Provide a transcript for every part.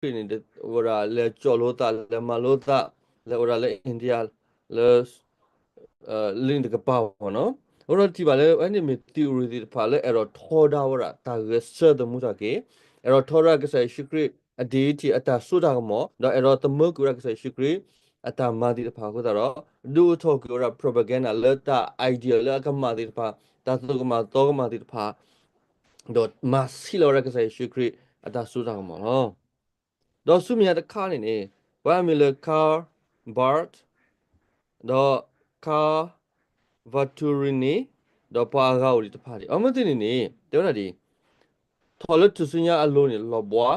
ကစၢ်ယ့ၣ်ၡူးခရံာ်န့ၣ် အိၣ်ဝဲဒၣ်လဲၤကၠီၣ်လိာ်သး လဲၤမၤလိာ်သး လဲၤအိၣ်ဝဲဒၣ်လၢ India လၢ လၢန့ၣ်တကပၤမ့ၢ်နီၤ. အဃိဒီးထံၣ်ဘၣ်လၢ အဝဲန့ၣ်မ့ၢ် theory သ့ၣ်တဖၣ်လၢအဲၣ်ဒိးထီဒါဝဲဒၣ်တၢ်ဂဲၤဆၢထၢၣ်သမူထီၣ်က့ၤ, အဲၣ်ဒိးထီဒါကစၢ်ယ့ၣ်ၡူးခရံာ်အ deity အတၢ်စိတၢ်ကမီၤ, ဒီးအဲၣ်ဒိးသမၢကွံာ်ဝဲဒၣ်ကစၢ်ယ့ၣ်ၡူးခရံာ်အတၢ်မၤသ့ၣ်တဖၣ်အဃိသတးဒီး ဒုးအိၣ်ထီၣ်က့ၤဝဲဒၣ် propaganda လၢတၢ် idea လၢအကမၣ်သ့ၣ်တဖၣ်, တၢ်သိၣ်ကမၣ်သီကမၣ်သ့ၣ်တဖၣ် ဒီးမၤဆံးလီၤဝဲဒၣ်ကစၢ်ယ့ၣ်ၡူးခရံာ်အတၢ်စိတၢ်ကမီၤလီၤ. ဒီးဆူမဲာ်ညါတခါန့ၣ်န့ၣ် ပှၤအမံၤလၢ Karl Barth ဒီး Karl Venturini ဒီးပှၤအဂၤအိၣ်ဒံးတဖၣ်ဒံး အဝဲသ့ၣ်န့ၣ်န့ၣ် တဲဝဲဒၣ်ဒ်အံၤ, ထီၣ်လၢထူၣ်စုညါအလိၤန့ၣ် လီၤဘှါ,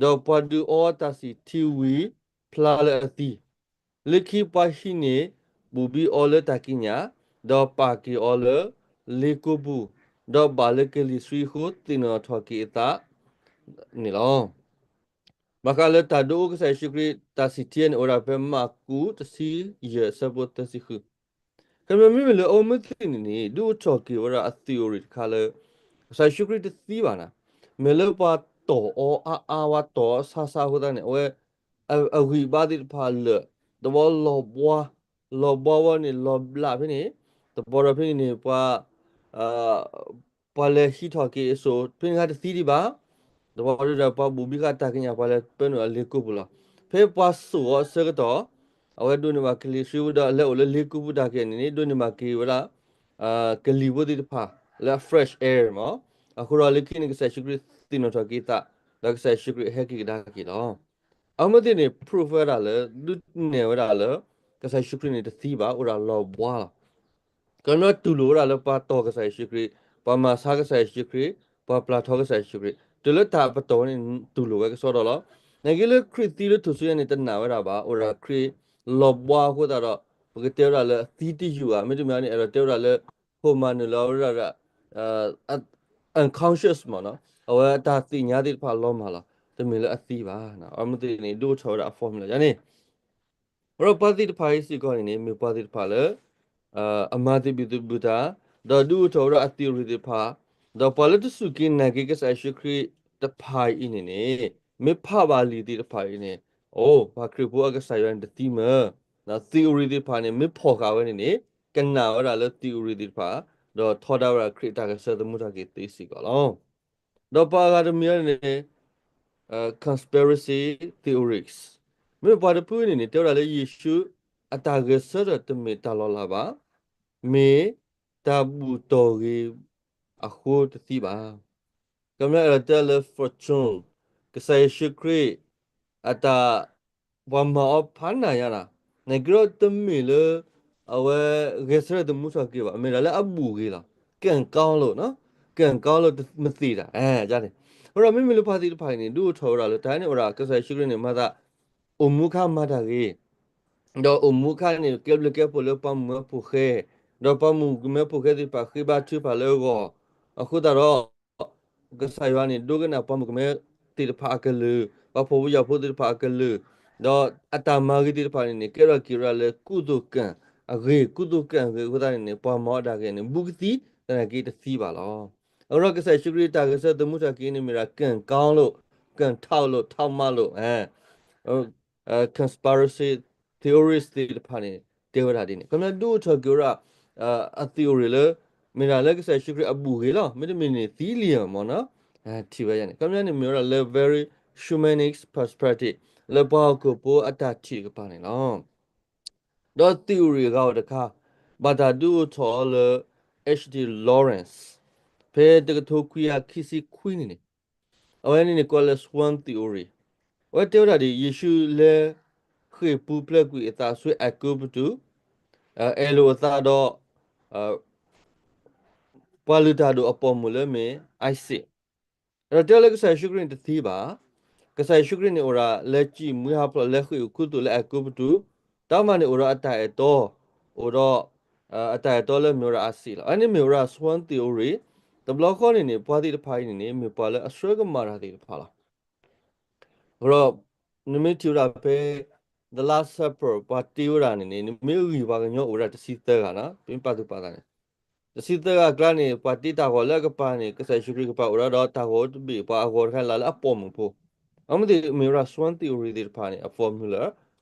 ဒီးပှၤဒုးအီတၢ်စံၣ်ထံဝံၤ ဖျါလၢအသံ, လၢခံပှၤဟံးန့ၢ် ဘူးဘံအီၤလၢတၢ်ကံးညာ်, ဒီးပာ်က့ၤအီၤလၢလ့ကိပူၤ, ဒီးဘၣ်လၢကလံၤဆှံအဃိ သ့ၣ်နီၣ်ထီၣ်က့ၤအသးန့ၣ်လီၤ. ဘၣ်ဃးလၢတၢ်ဒုးအိၣ်ကစၢ်ယ့ၣ်ၡူးခရံာ် တၢ်စံၣ်ထံန့ၣ် အိၣ်ဝဲဒၣ်ဖဲမၢ်ကူး တဆံယဲၢ် အဆၢဖိသၢဆံဃု. ကမ့ၢ်မ့မ့ၢ်လၢအဝဲသ့ၣ်န့ၣ်န့ၣ် ဒုးအိၣ်ထီၣ်က့ၤဝဲဒၣ်အ theory တခါလၢ ကစၢ်ယ့ၣ်ၡူးခရံာ်တသံဘၣ်နၤ, မ့ၢ်လၢပှၤတီၢ်အီၤအါအါ ပှၤတီၢ်အီၤဆါဆါအဃိသတးန့ၣ် အဝဲ အဂံၢ်ဘါသ့ၣ်တဖၣ်လၢာ်, တဘျီလီၤဘှါ, လီၤဘှါဝဲန့ၣ် လီၤဘျးဖဲန့ၣ်, တဘျီဒီးဖဲန့ၣ်န့ၣ် ပှၤ ပှၤလဲၤဟံးထီၣ်က့ၤအစိၣ် ဖဲန့ၣ်ခါတသံဒံးဘၣ်, တဘျီဒီးပှၤဘူးဘံဃာ်တၢ်ကံးညာ် ပှၤလဲၤပၢနုာ်အီၤလ့ကိပူၤလီၤ. ဖဲပှၤစိာ်အီၤအဆၢကတီၢ် အဝဲဒိးန့ၢ်ဘၣ်ကလံၤဆှံဒီးလဲၤအိၣ်လၢလ့ကိပူၤတၢ်ကံးန့ၣ်န့ၣ် ဒိးန့ၢ်ဘၣ်က့ၤဝဲဒၣ် ကလံၤဖိသ့ၣ်တဖၣ် လၢ fresh air မး, အဃိဒီးလၢခံန့ၣ် ကစၢ်ယ့ၣ်ၡူးခရံာ်သ့ၣ်နီၣ်ထီၣ်က့ၤသး ဒီးကစၢ်ယ့ၣ်ၡူးခရံာ်ဟဲက့ၤကဒါက့ၤလီၤ. အဝဲသ့ၣ်န့ၣ် proof ဝဲဒၣ်လၢ ဒုးနဲၣ်ဝဲဒၣ်လၢ ကစၢ်ယ့ၣ်ၡူးခရံာ်န့ၣ်တသံဘၣ် အိၣ်ဒၣ်လီၤဘှါလီၤ. ကညီတူၢ်လိာ်ဝဲဒၣ်လၢပှၤတီၢ်ကစၢ်ယ့ၣ်ၡူးခရံာ်, ပှၤမၤဆါကစၢ်ယ့ၣ်ၡူးခရံာ်, ပှၤပျၢ်ထီကစၢ်ယ့ၣ်ၡူးခရံာ်, တုၤလၢတၢ်ပတီၢ်ဝဲန့ၣ် တူၢ်လိာ်ဝဲကစီဒီလီၤ. နာ်က့လၢခရံာ်သံလၢထူၣ်စုညါန့ၣ် တနာ်ဝဲဒၣ်ဘၣ်, အိၣ်ဒၣ်ခရံာ်လီၤဘှါအဃိသတးဒီး ပကတဲဝဲဒၣ်လၢအသံတယုၢ်ဧါ, မ့တမ့ၢ်န့ၣ် အဲၣ်ဒိးတဲဝဲဒၣ်လၢ ဖိမၤနၢၤလၢအဝဲဒၣ် unconscious မ့ၢ်နီၤ, အဝဲအတၢ်သ့ၣ်ညါသ့ၣ်တဖၣ်လီၤမၢ်လီၤ, တမ့ၢ်လၢအသံဘၣ်. အဝဲသ့ၣ်န့ၣ် ဒုးအိၣ်ထီၣ်ဝဲဒၣ်အ formula ယါန့ၣ် အဃိဒီးပှၤသ့ၣ်တဖၣ်အံၤစ့ၢ်ကီးန့ၣ်န့ၣ် မ့ၢ်ပှၤသ့ၣ်တဖၣ်လၢ အမၤသဘံၣ်သဘုၣ်တၢ်, ဒီးဒုးအိၣ်ထီၣ်ဝဲဒၣ်အ theory သ့ၣ်တဖၣ်, ဒီးပှၤလၢတစူၢ်က့ၤနာ်က့ၤကစၢ်ယ့ၣ်ၡူးခရံာ်တဖၣ်အံၤန့ၣ်န့ၣ် မ့ၢ်ဖးဘၣ်လံာ်သ့ၣ်တဖၣ်အံၤန့ၣ် အိၣ် ပှၤခရံာ်ဖိအကစၢ်ယွၤန့ၣ်တသံမ့ၢ် theory သ့ၣ်တဖၣ်န့ၣ် မ့ၢ်ဖီၣ်ဃာ်ဝဲန့ၣ်န့ၣ် ကနာ်ဝဲဒၣ်လၢ theory သ့ၣ်တဖၣ်, ဒီးထီဒါဝဲဒၣ်ခရံာ်အတၢ်ဂဲၤဆၢထၢၣ်သမူထီၣ်က့ၤသ့စ့ၢ်ကီးလီၤ. ဒီးပှၤအဂၤတမံၤန့ၣ် conspiracy theories မ့ၢ်ပှၤတဖုန့ၣ်န့ၣ် တဲဝဲဒၣ်လၢယ့ၣ်ၡူးအတၢ်ဂဲၤဆၢထၢၣ်တမ့ၢ်တၢ်လီၤလးဘၣ်, မ့ၢ်တၢ်ဘူၣ်တီၢ်ဂ့ၤအဃိတသံဘၣ်. ကမျၢၢ်အဲၣ်ဒိးတဲလၢ fortune ကစၢ်ယ့ၣ်ၡူးခရံာ် အတၢ် ပှၤမၤအီၤဖးနးယါနၤ, နာ်က့ဒီးတမ့ၢ်လၢ အဝဲဂဲၤဆၢထၢၣ်သမူထီၣ်က့ၤဘၣ်, မ့ၢ်ဒၣ်လၢအဘူၣ်ဂ့ၤလီၤ, ကၣ်ကီလိာ်, ကၣ်ကီလိာ်မသ့ၣ်တၢ်, န့ၣ်, အဃိဒီးမ့မ့ၢ်လၢပှၤသ့ၣ်တဖၣ်အံၤန့ၣ် ဒုးအိၣ်ထီၣ်ဝဲဒၣ်လၢတၢ်န့ၣ် အိၣ်ဒၣ်ကစၢ်ယ့ၣ်ၡူးခရံာ်န့ၣ် မၤသး အိၣ်မူအခါမၤတၢ်ဂ့ၤ ဒီးအိၣ်မူအခါန့ၣ် ကဲဘျုးကဲဖှိၣ်လၢပှၤမုၣ်မဲဖိဃဲ, ဒီးပှၤမုၣ်မဲဖိဃဲသ့ၣ်တဖၣ်ဃ့ဘါထုကဖၣ်လၢအဂီၢ်, အဃိသတးဒီး ကစၢ်ယွၤန့ၣ် ဒိကနၣ်ပှၤမုၣ်ကမဲသ့ၣ်တဖၣ်အကလုၢ်, ပှၤဖှီၣ်ဖိယာ်ဖိသ့ၣ်တဖၣ်အကလုၢ်, ဒီးအတၢ်မၤဂ့ၤသ့ၣ်တဖၣ်န့ၣ်န့ၣ် ကဲထီၣ်က့ၤဝဲဒၣ်လၢ ကုသိုလ်ကံၣ်အဂ့ၤ, ကုသိုလ်ကံၣ်အဂ့ၤအဃိသတးန့ၣ်န့ၣ် ပှၤမၤအီၤတၢ်ဂ့ၤန့ၣ် ဘူးကသံ သနာ်က့တသံဘၣ်လီၤ. အဃိဒီးကစၢ်ယ့ၣ်ၡူးခရံာ်တၢ်ဂဲၤဆၢထၢၣ်သမူထီၣ်က့ၤန့ၣ် မ့ၢ်ဒၣ် ကၣ်ကီလိာ်, ကၣ်ထီလိာ်, ထီမးလိာ် conspiracy theories သ့ၣ်တဖၣ်န့ၣ် တဲဝဲဒၣ်ဒ်န့ၣ် ခီပညီဒုးအိၣ်ထီၣ်က့ၤဝဲဒၣ် အ theory လၢ မ့ၢ်ဒၣ်လၢကစၢ်ယ့ၣ်ၡူးခရံာ်အဘူၣ်ဂ့ၤလီၤ, မ့တမ့ၢ်န့ၣ်သံလံမ့ၢ်နီၤ, ထံၣ်ဝဲဒၣ်န့ၣ် ခီပညီန့ၣ်မ့ၢ်ဝဲဒၣ်လၢ very humanist perspective လၢပှၤဟီၣ်ခိၣ်ဖိအတၢ်ထံၣ်တကပၤန့ၣ်လီၤ. ဒီး theory အဂၤအိၣ်တခါ ဘၣ်တၢ်ဒုးအိၣ်ထီၣ်အီၤလၢ H T Lawrence ဖဲတကထိခွံကယၤခံဆံခွံန့ၣ်န့ၣ် အဝဲန့ၣ်န့ၣ်ကိးလၢ swan theory အဝဲတဲဝဲဒၣ်ဒ် ယ့ၣ်ၡူးလဲၤဃ့ၢ်ပူၤဖျဲးကွံာ်အသးဆူအဲၤကူပတူး, အဲၣ်လိာ်အသးဒီး ပှၤလုၢ်တၢ်ဒိၣ်အပိာ်မုၣ်လၢမ့ၢ် Isis ဒီးတဲလၢကစၢ်ယ့ၣ်ၡူးခရံာ်န့ၣ်တသံဘၣ်. ကစၢ်ယ့ၣ်ၡူးခရံာ်န့ၣ်အိၣ်ဒၣ်လဲၤစံၣ်မှံဟးဖျိးလဲၤဃ့ၢ်ခူသူၣ်လၢအဲၤကူပတူး, တၢ်မၤန့ၣ်အိၣ်ဒီးအတၢ်အဲၣ်တီ, အိၣ်ဒီး အတၢ်အဲၣ်တီလၢမ့ၢ်ဝဲဒၣ် Isis လီၤ. အန့ၣ်မ့ၢ်ဝဲဒၣ် swan theory တဘျီဃီန့ၣ်န့ၣ် ပှၤသ့ၣ်တဖၣ်အံၤန့ၣ်န့ၣ် မ့ၢ်ပှၤလၢအဆှၢကမၣ်တၢ်သ့ၣ်တဖၣ်လီၤ. အဃိဒီး နမ့ၢ်ထံၣ်ဝဲဒၣ်ဖဲ The Last Supper ပှၤတ့ဝဲဒၣ်န့ၣ်န့ၣ် နမ့ၢ်ဂံၢ်ပှၤကညီအိၣ်ဝဲဒၣ်တဆံသၢဂၤနီၤ, ပမ့ၢ်ပာ်သူၣ်ပာ်သးန့ၣ် တဆံသၢဂၤအကျါန့ၣ် ပှၤတ့တၢ်ဂီၤလၢအကပၤန့ၣ် ကစၢ်ယ့ၣ်ၡူးခရံာ်ကပၤအိၣ်ဒီး ဒီးတၢ်ဂီၤတဘ့ၣ် ပှၤအဂီၤတခါလၢအပိာ်မုၣ်ဖိ, အမ့ၢ်သ့ၣ်မ့ၢ်ဝဲဒၣ် swarm theory သ့ၣ်တဖၣ်န့ၣ် အ formula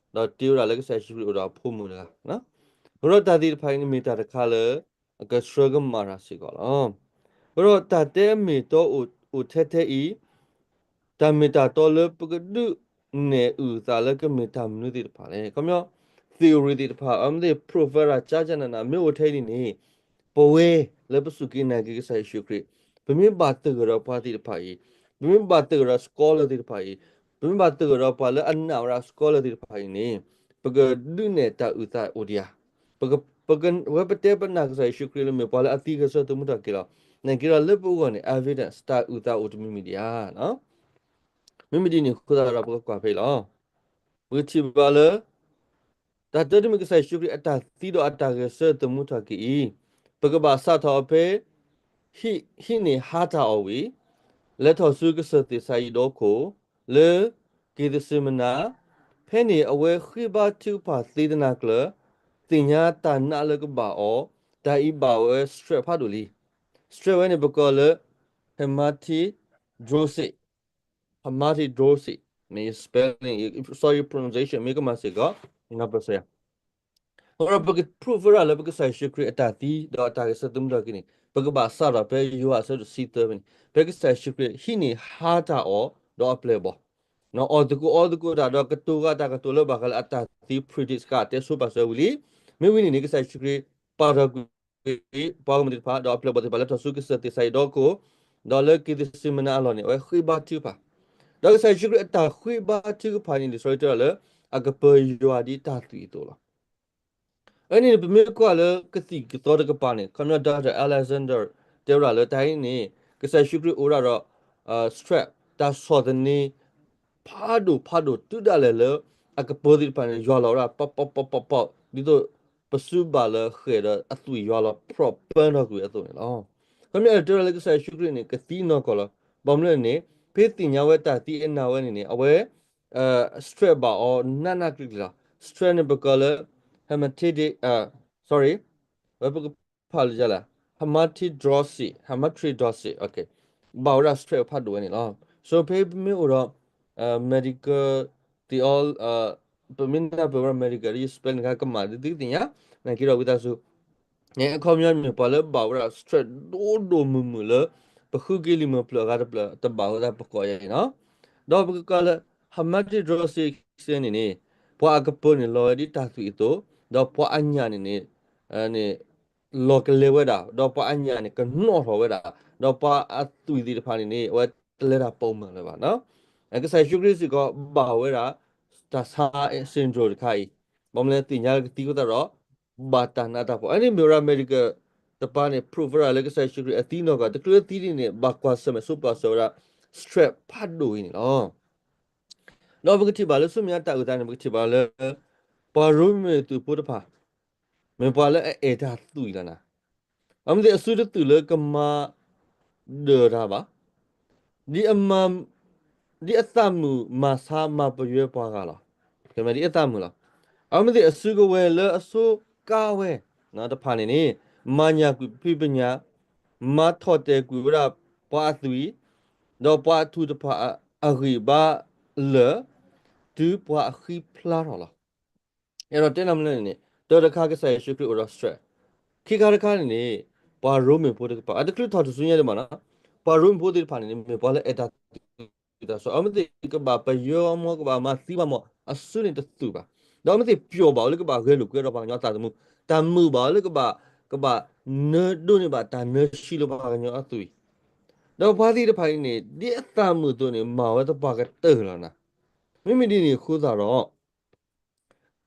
ဒီးတ့ဝဲဒၣ်လၢကစၢ်ယ့ၣ်ၡူးခရံာ်အိၣ်ဒီးအဖိမုၣ်တဂၤ, အဃိဒီးတၢ်သ့ၣ်တဖၣ်အံၤန့ၣ် မ့ၢ်တၢ်တခါလၢ အကဆှၢကမၣ်တၢ်စ့ၢ်ကီးလီၤ. အဃိဒီးတၢ်တဲအမ့ၢ်အတီအိၣ်ထဲထဲအံၤ တၢ်မ့ၢ်တၢ်တီလၢပကဒုးနဲၣ်အုၣ်သးလၢကမ့ၢ်တၢ်မနုၤသ့ၣ်တဖၣ်လဲၣ်. ခီပညီ theory သ့ၣ်တဖၣ် အမ့ၢ်သ့ၣ် prophet ကကနန မ့ၢ်အိၣ်ထဲအံၤန့ၣ်န့ၣ် ပဝဲလၢပစူၢ်က့ၤနာ်က့ၤကစၢ်ယ့ၣ်ၡူးခရံာ် ပမ့ၢ်ဘၣ်သဂၢၢ်ဒီးပှၤသ့ၣ်တဖၣ်အံၤ, ပမ့ၢ်ဘၣ်သဂၢၢ်ဒီး scholar သ့ၣ်တဖၣ်အံၤ, ပမ့ၢ်ဘၣ်သဂၢၢ်ဒီးပှၤလၢအနာ်ဝဲဒၣ် scholar သ့ၣ်တဖၣ်အံၤန့ၣ် ပကဒုးနဲၣ်တၢ်အုၣ်သးအိၣ်ဒံးဧါ. ပက, ပက, ဝဲပတဲပနာ်ကစၢ်ယ့ၣ်ၡူးခရံာ်လၢမ့ၢ်ပှၤလၢအသံဂဲၤဆၢထၢၣ်သမူထီၣ်က့ၤလီၤ. နာ်က့ဒီးလၢပဂီၢ်န့ၣ် evidence တၢ်အုၣ်သးအိၣ်တမံၤမံၤဒံးဧါ. မ့မ့ၢ်ဒ်န့ၣ်အဃိသတးဒီးပကကွၢ်ဖဲအံၤလီၤ. ပကထံၣ်ဘၣ်လၢ တၢ်တၢတမံၤကစၢ်ယ့ၣ်ၡူးခရံာ်အတၢ်သံဒီးအတၢ်ဂဲၤဆၢထၢၣ်သမူထီၣ်က့ၤအံၤ, ပကဘၣ်စးထီၣ်အီၤဖဲ ဟံး, ဟံးန့ၢ်ဟါတၢ်အီၣ်ဝံၤ, လဲၤထီၣ်ဆူကစၢၢ်သ့းစၤယံးဒီခိၣ်, လၢက့ၤသစ့မနၤ, ဖဲန့ၣ်အဝဲဃ့ဘါထုကဖၣ်သ့တနၤကျၢၤ, သ့ၣ်ညါတၢ်နာ်လၢကဘၣ်အီၤ, တၢ်အံၤဘၣ်ဝဲ strap ဖးဒိၣ်လံ. Strap ဝဲန့ၣ်ပကိးလၢ hermaphroditus hermaphroditus မ့ၢ် spelling, sorry, pronunciation မ့ၢ်ကမၤစ့ၢ်ကီး, အဃိဒီးပက prove ဝဲဒၣ်လၢပကစၢ်ယ့ၣ်ၡူးခရံာ်အတၢ်သံဒီးအတၢ်ဂဲၤဆၢထၢၣ်သမူထီၣ်က့ၤန့ၣ် ပကဘၣ်စးထီၣ်ဖဲယိၤဟၣ်အဆၢဒိၣ်တဆံသၢဖဲန့ၣ်, ဖဲကစၢ်ယ့ၣ်ၡူးခရံာ်ဟံးန့ၢ်ဟါတၢ်အီၣ်ဒီးအပျဲၢ်အဘီၣ်, အီၣ်သကိးအီသကိးတၢ်ဒီးကတိၤဂၤတၢ်ကတိၤလၢဘၣ်ဃးလၢအတၢ်သံ predict ကတဲဆိပာ်စၢၤဝံၤလံ. မ့ၢ်ဝံၤန့ၣ်န့ၣ် ကစၢ်ယ့ၣ်ၡူးခရံာ် ပာ်ထီၣ်ကွံာ် ပှၤဂီၢ်မုၢ်သ့ၣ်တဖၣ် ဒီးအပျဲၢ်အဘီၣ်သ့ၣ်တဖၣ်လဲၤထီၣ်ဆူကစၢၢ်သ့းစၤယံးဒီခိၣ်, ဒီးလၢက့ၤသစ့မနၤအလီၢ်န့ၣ် အဝဲဃ့ဘါထုကဖၣ်, ဒီးကစၢ်ယ့ၣ်ၡူးခရံာ်အတၢ်ဃ့ဘါထုကဖၣ်န့ၣ် လံာ်စီဆှံတဲဝဲဒၣ်လၢ အကပၢၤယွၤဒ်တၢ်သွံၣ်အသိးလီၤ. အန့ၣ်န့ၣ် ပမ့ၢ်ကွၢ်လၢကသံၣ်ကသီတကပၤန့ၣ် ခီပညီ Doctor Alexander တဲဝဲဒၣ်လၢတၢ်အံၤန့ၣ် ကစၢ်ယ့ၣ်ၡူးခရံာ်အိၣ်ဝဲဒၣ်ဒီး strap တၢ်ဆီၣ်သနံး ဖးဒိၣ်ဖးဒိၣ်တုၤဒၣ်လဲာ်လၢ အကပၢၤသ့ၣ်တဖၣ်န့ၣ် ယွၤလီၤဝဲဒၣ် ပီၣ်ပီၣ်ပီၣ်ပီၣ်ပီၣ် ဒ်သိးပစုဘၣ်လၢဃဲၣ်ဒီးအသွံၣ်ယွၤလီၤ ဖြီၣ်ပၢထီၣ်ကွံာ်အသိးန့ၣ်လီၤ. ခီပညီတဲဝဲဒၣ်လၢကစၢ်ယ့ၣ်ၡူးခရံာ်န့ၣ် ကသံနီၢ်ကီၢ်လီၤ. ဘၣ်မနုၤလဲၣ်န့ၣ် ဖဲသ့ၣ်ညါဝဲတၢ်သံအနၢ်ဝဲန့ၣ်န့ၣ် အဝဲ strap ဘၣ်အီၤနးနးကျံၤကျံၤလီၤ. Strap န့ၣ်ပကိးလၢ hermaphroditic, sorry, ဝဲပကဖးလၢယလဲၣ်, hermaphroditus, hermaphroditus, ဘၣ်ဝဲဒၣ် strap ဖးဒိၣ်ဝဲန့ၣ်လီၤ. So ဖဲပမ့ၢ်အိၣ်ဒီး medical theol, ပမ့ၢ်နၢ်ပၢၢ်ဝဲဒၣ် medical ဒီး spelling တခါကမၣ်ဒ်သုသ့ၣ်ညါ, နာ်က့ဒီးဝံသးစူၤ အခီပညီမ့ၢ်ပှၤလၢဘၣ်ဝဲဒၣ် strap ဒိၣ်ဒိၣ်မုၢ်မုၢ်လၢ ပဃုက့ၤလံာ်မုၢ်ပျၢၢ်အဂၤတဖျၢၣ် တဘၣ်ဝဲဒၣ်ပကိးယၤအံၤနီၤ. ဒီးပကကွၢ်လၢ hermaphroditus န့ၣ်န့ၣ် ပှၤအကပၢၤန့ၣ်လီၤဝဲဒ်တၢ်သွံၣ်အသိး, ဒီးပှၤအညၣ်န့ၣ်န့ၣ် လီၤကလဲဝဲဒၣ်, ဒီးပှၤအညၣ်န့ၣ်ကနီၣ်ထီၣ်ဝဲဒၣ်, ဒီးပှၤအသွံၣ်သ့ၣ်တဖၣ်န့ၣ်န့ၣ် အဝဲတလဲၤတၢ်ပိာ်မုၣ်လၢၤဘၣ်နီၤ. ကစၢ်ယ့ၣ်ၡူးခရံာ်စ့ၢ်ကီးဘၣ်ဝဲဒၣ် တၢ်ဆါ syndrome တခါအံၤ, ဘၣ်မနုၤလဲၣ်သ့ၣ်ညါလၢကသံအဃိသတးဒီး ဘၣ်တၢ်နးတၢ်ဖှီၣ်. အန့ၣ်မ့ၢ်ဝဲဒၣ် medical တပၤန့ၣ် prove ဝဲဒၣ်လၢကစၢ်ယ့ၣ်ၡူးခရံာ်အသံနီၢ်ကီၢ်, တချုးသံဒ်န့ၣ် ဘၣ်ကွၢ်ဆၢၣ်မဲာ်ဆိပာ်စၢၤဝဲဒၣ် strap ဖးဒိၣ်အံၤန့ၣ်လီၤ. ဒီးပကထံၣ်ဘၣ်လၢဆူမဲာ်ညါတၢ်အုၣ်သးန့ၣ် ပကထံၣ်ဘၣ်လၢ ပှၤရိမ့ၤသုးဖိတဖၣ် မ့ၢ်ပှၤလၢအအဲၣ်တၢ်သွံၣ်လီၤနၤ. အမ့ၢ်သ့ၣ်အစုတသွံၣ်လၢကမၤဒၢၣ်တၢ်ဘၣ်, ဒ်အမၤ, ဒ်အသးမုာ်မၤဆါမၤပယွဲပှၤဂၤလီၤ. မ့ၢ်ဒ်အသးမုာ်လီၤ. အမ့ၢ်သ့ၣ်အစုကဝဲၤလၢအဆိးကါဝဲတဖၣ်န့ၣ်န့ၣ် မၤညၣ်ကွံာ်ပဖံးပညၣ်, မၤထီၣ်တဲာ်ကွံာ်ဝဲဒၣ်ပှၤအသွံၣ်, ဒီးပှၤအထူၣ်တဖၣ်အဂံၢ်ဘါလၢာ် တုၤပှၤအဃံဖျါထီၣ်လီၤ. အဲၣ်ဒိးတဲနၢ်မနုၤလဲၣ်န့ၣ်န့ၣ် တၢတခါကစၢ်ယ့ၣ်ၡူးခရံာ်အိၣ်ဒီး strap, ခံခါတခါန့ၣ်န့ၣ် ပှၤရိမ့ၤဖိတကပၤ အတချုးထီၣ်တစုညါဒံးဘၣ်နီၤ, ပှၤရိမ့ၤဖိသ့ၣ်တဖၣ်န့ၣ်န့ၣ် မ့ၢ်ပှၤလၢအဲၣ်တၢ်သွံၣ်တၢ်စီၤ, အမ့ၢ်သ့ၣ်ကဘၣ်ပယွဲအီၤမ့ၢ် ကဘၣ်မၤသံဘၣ်မ့ၢ် အစုန့ၣ်တသွံၣ်ဘၣ်. ဒီးအမ့ၢ်သ့ၣ်ပျီၢ်ဘၣ်အီၤလၢကဘၣ်ဂဲၤလိာ်ကွဲဒီးပှၤကညီအသးသမူ, တၢ်မုာ်ဘၣ်အီၤလၢကဘၣ်, ကဘၣ်နၢဒိးန့ၢ်ဘၣ်တၢ်နၢဆံးလၢပှၤကညီအသွံၣ်, ဒီးပှၤသ့ၣ်တဖၣ်အံၤန့ၣ် ဒ်အသးမုာ်အသိးန့ၣ် မၤဝဲသပှၢ်ကတၢၢ်လီၤနၤ. မ့မ့ၢ်ဒ်န့ၣ်အဃိသတးဒီး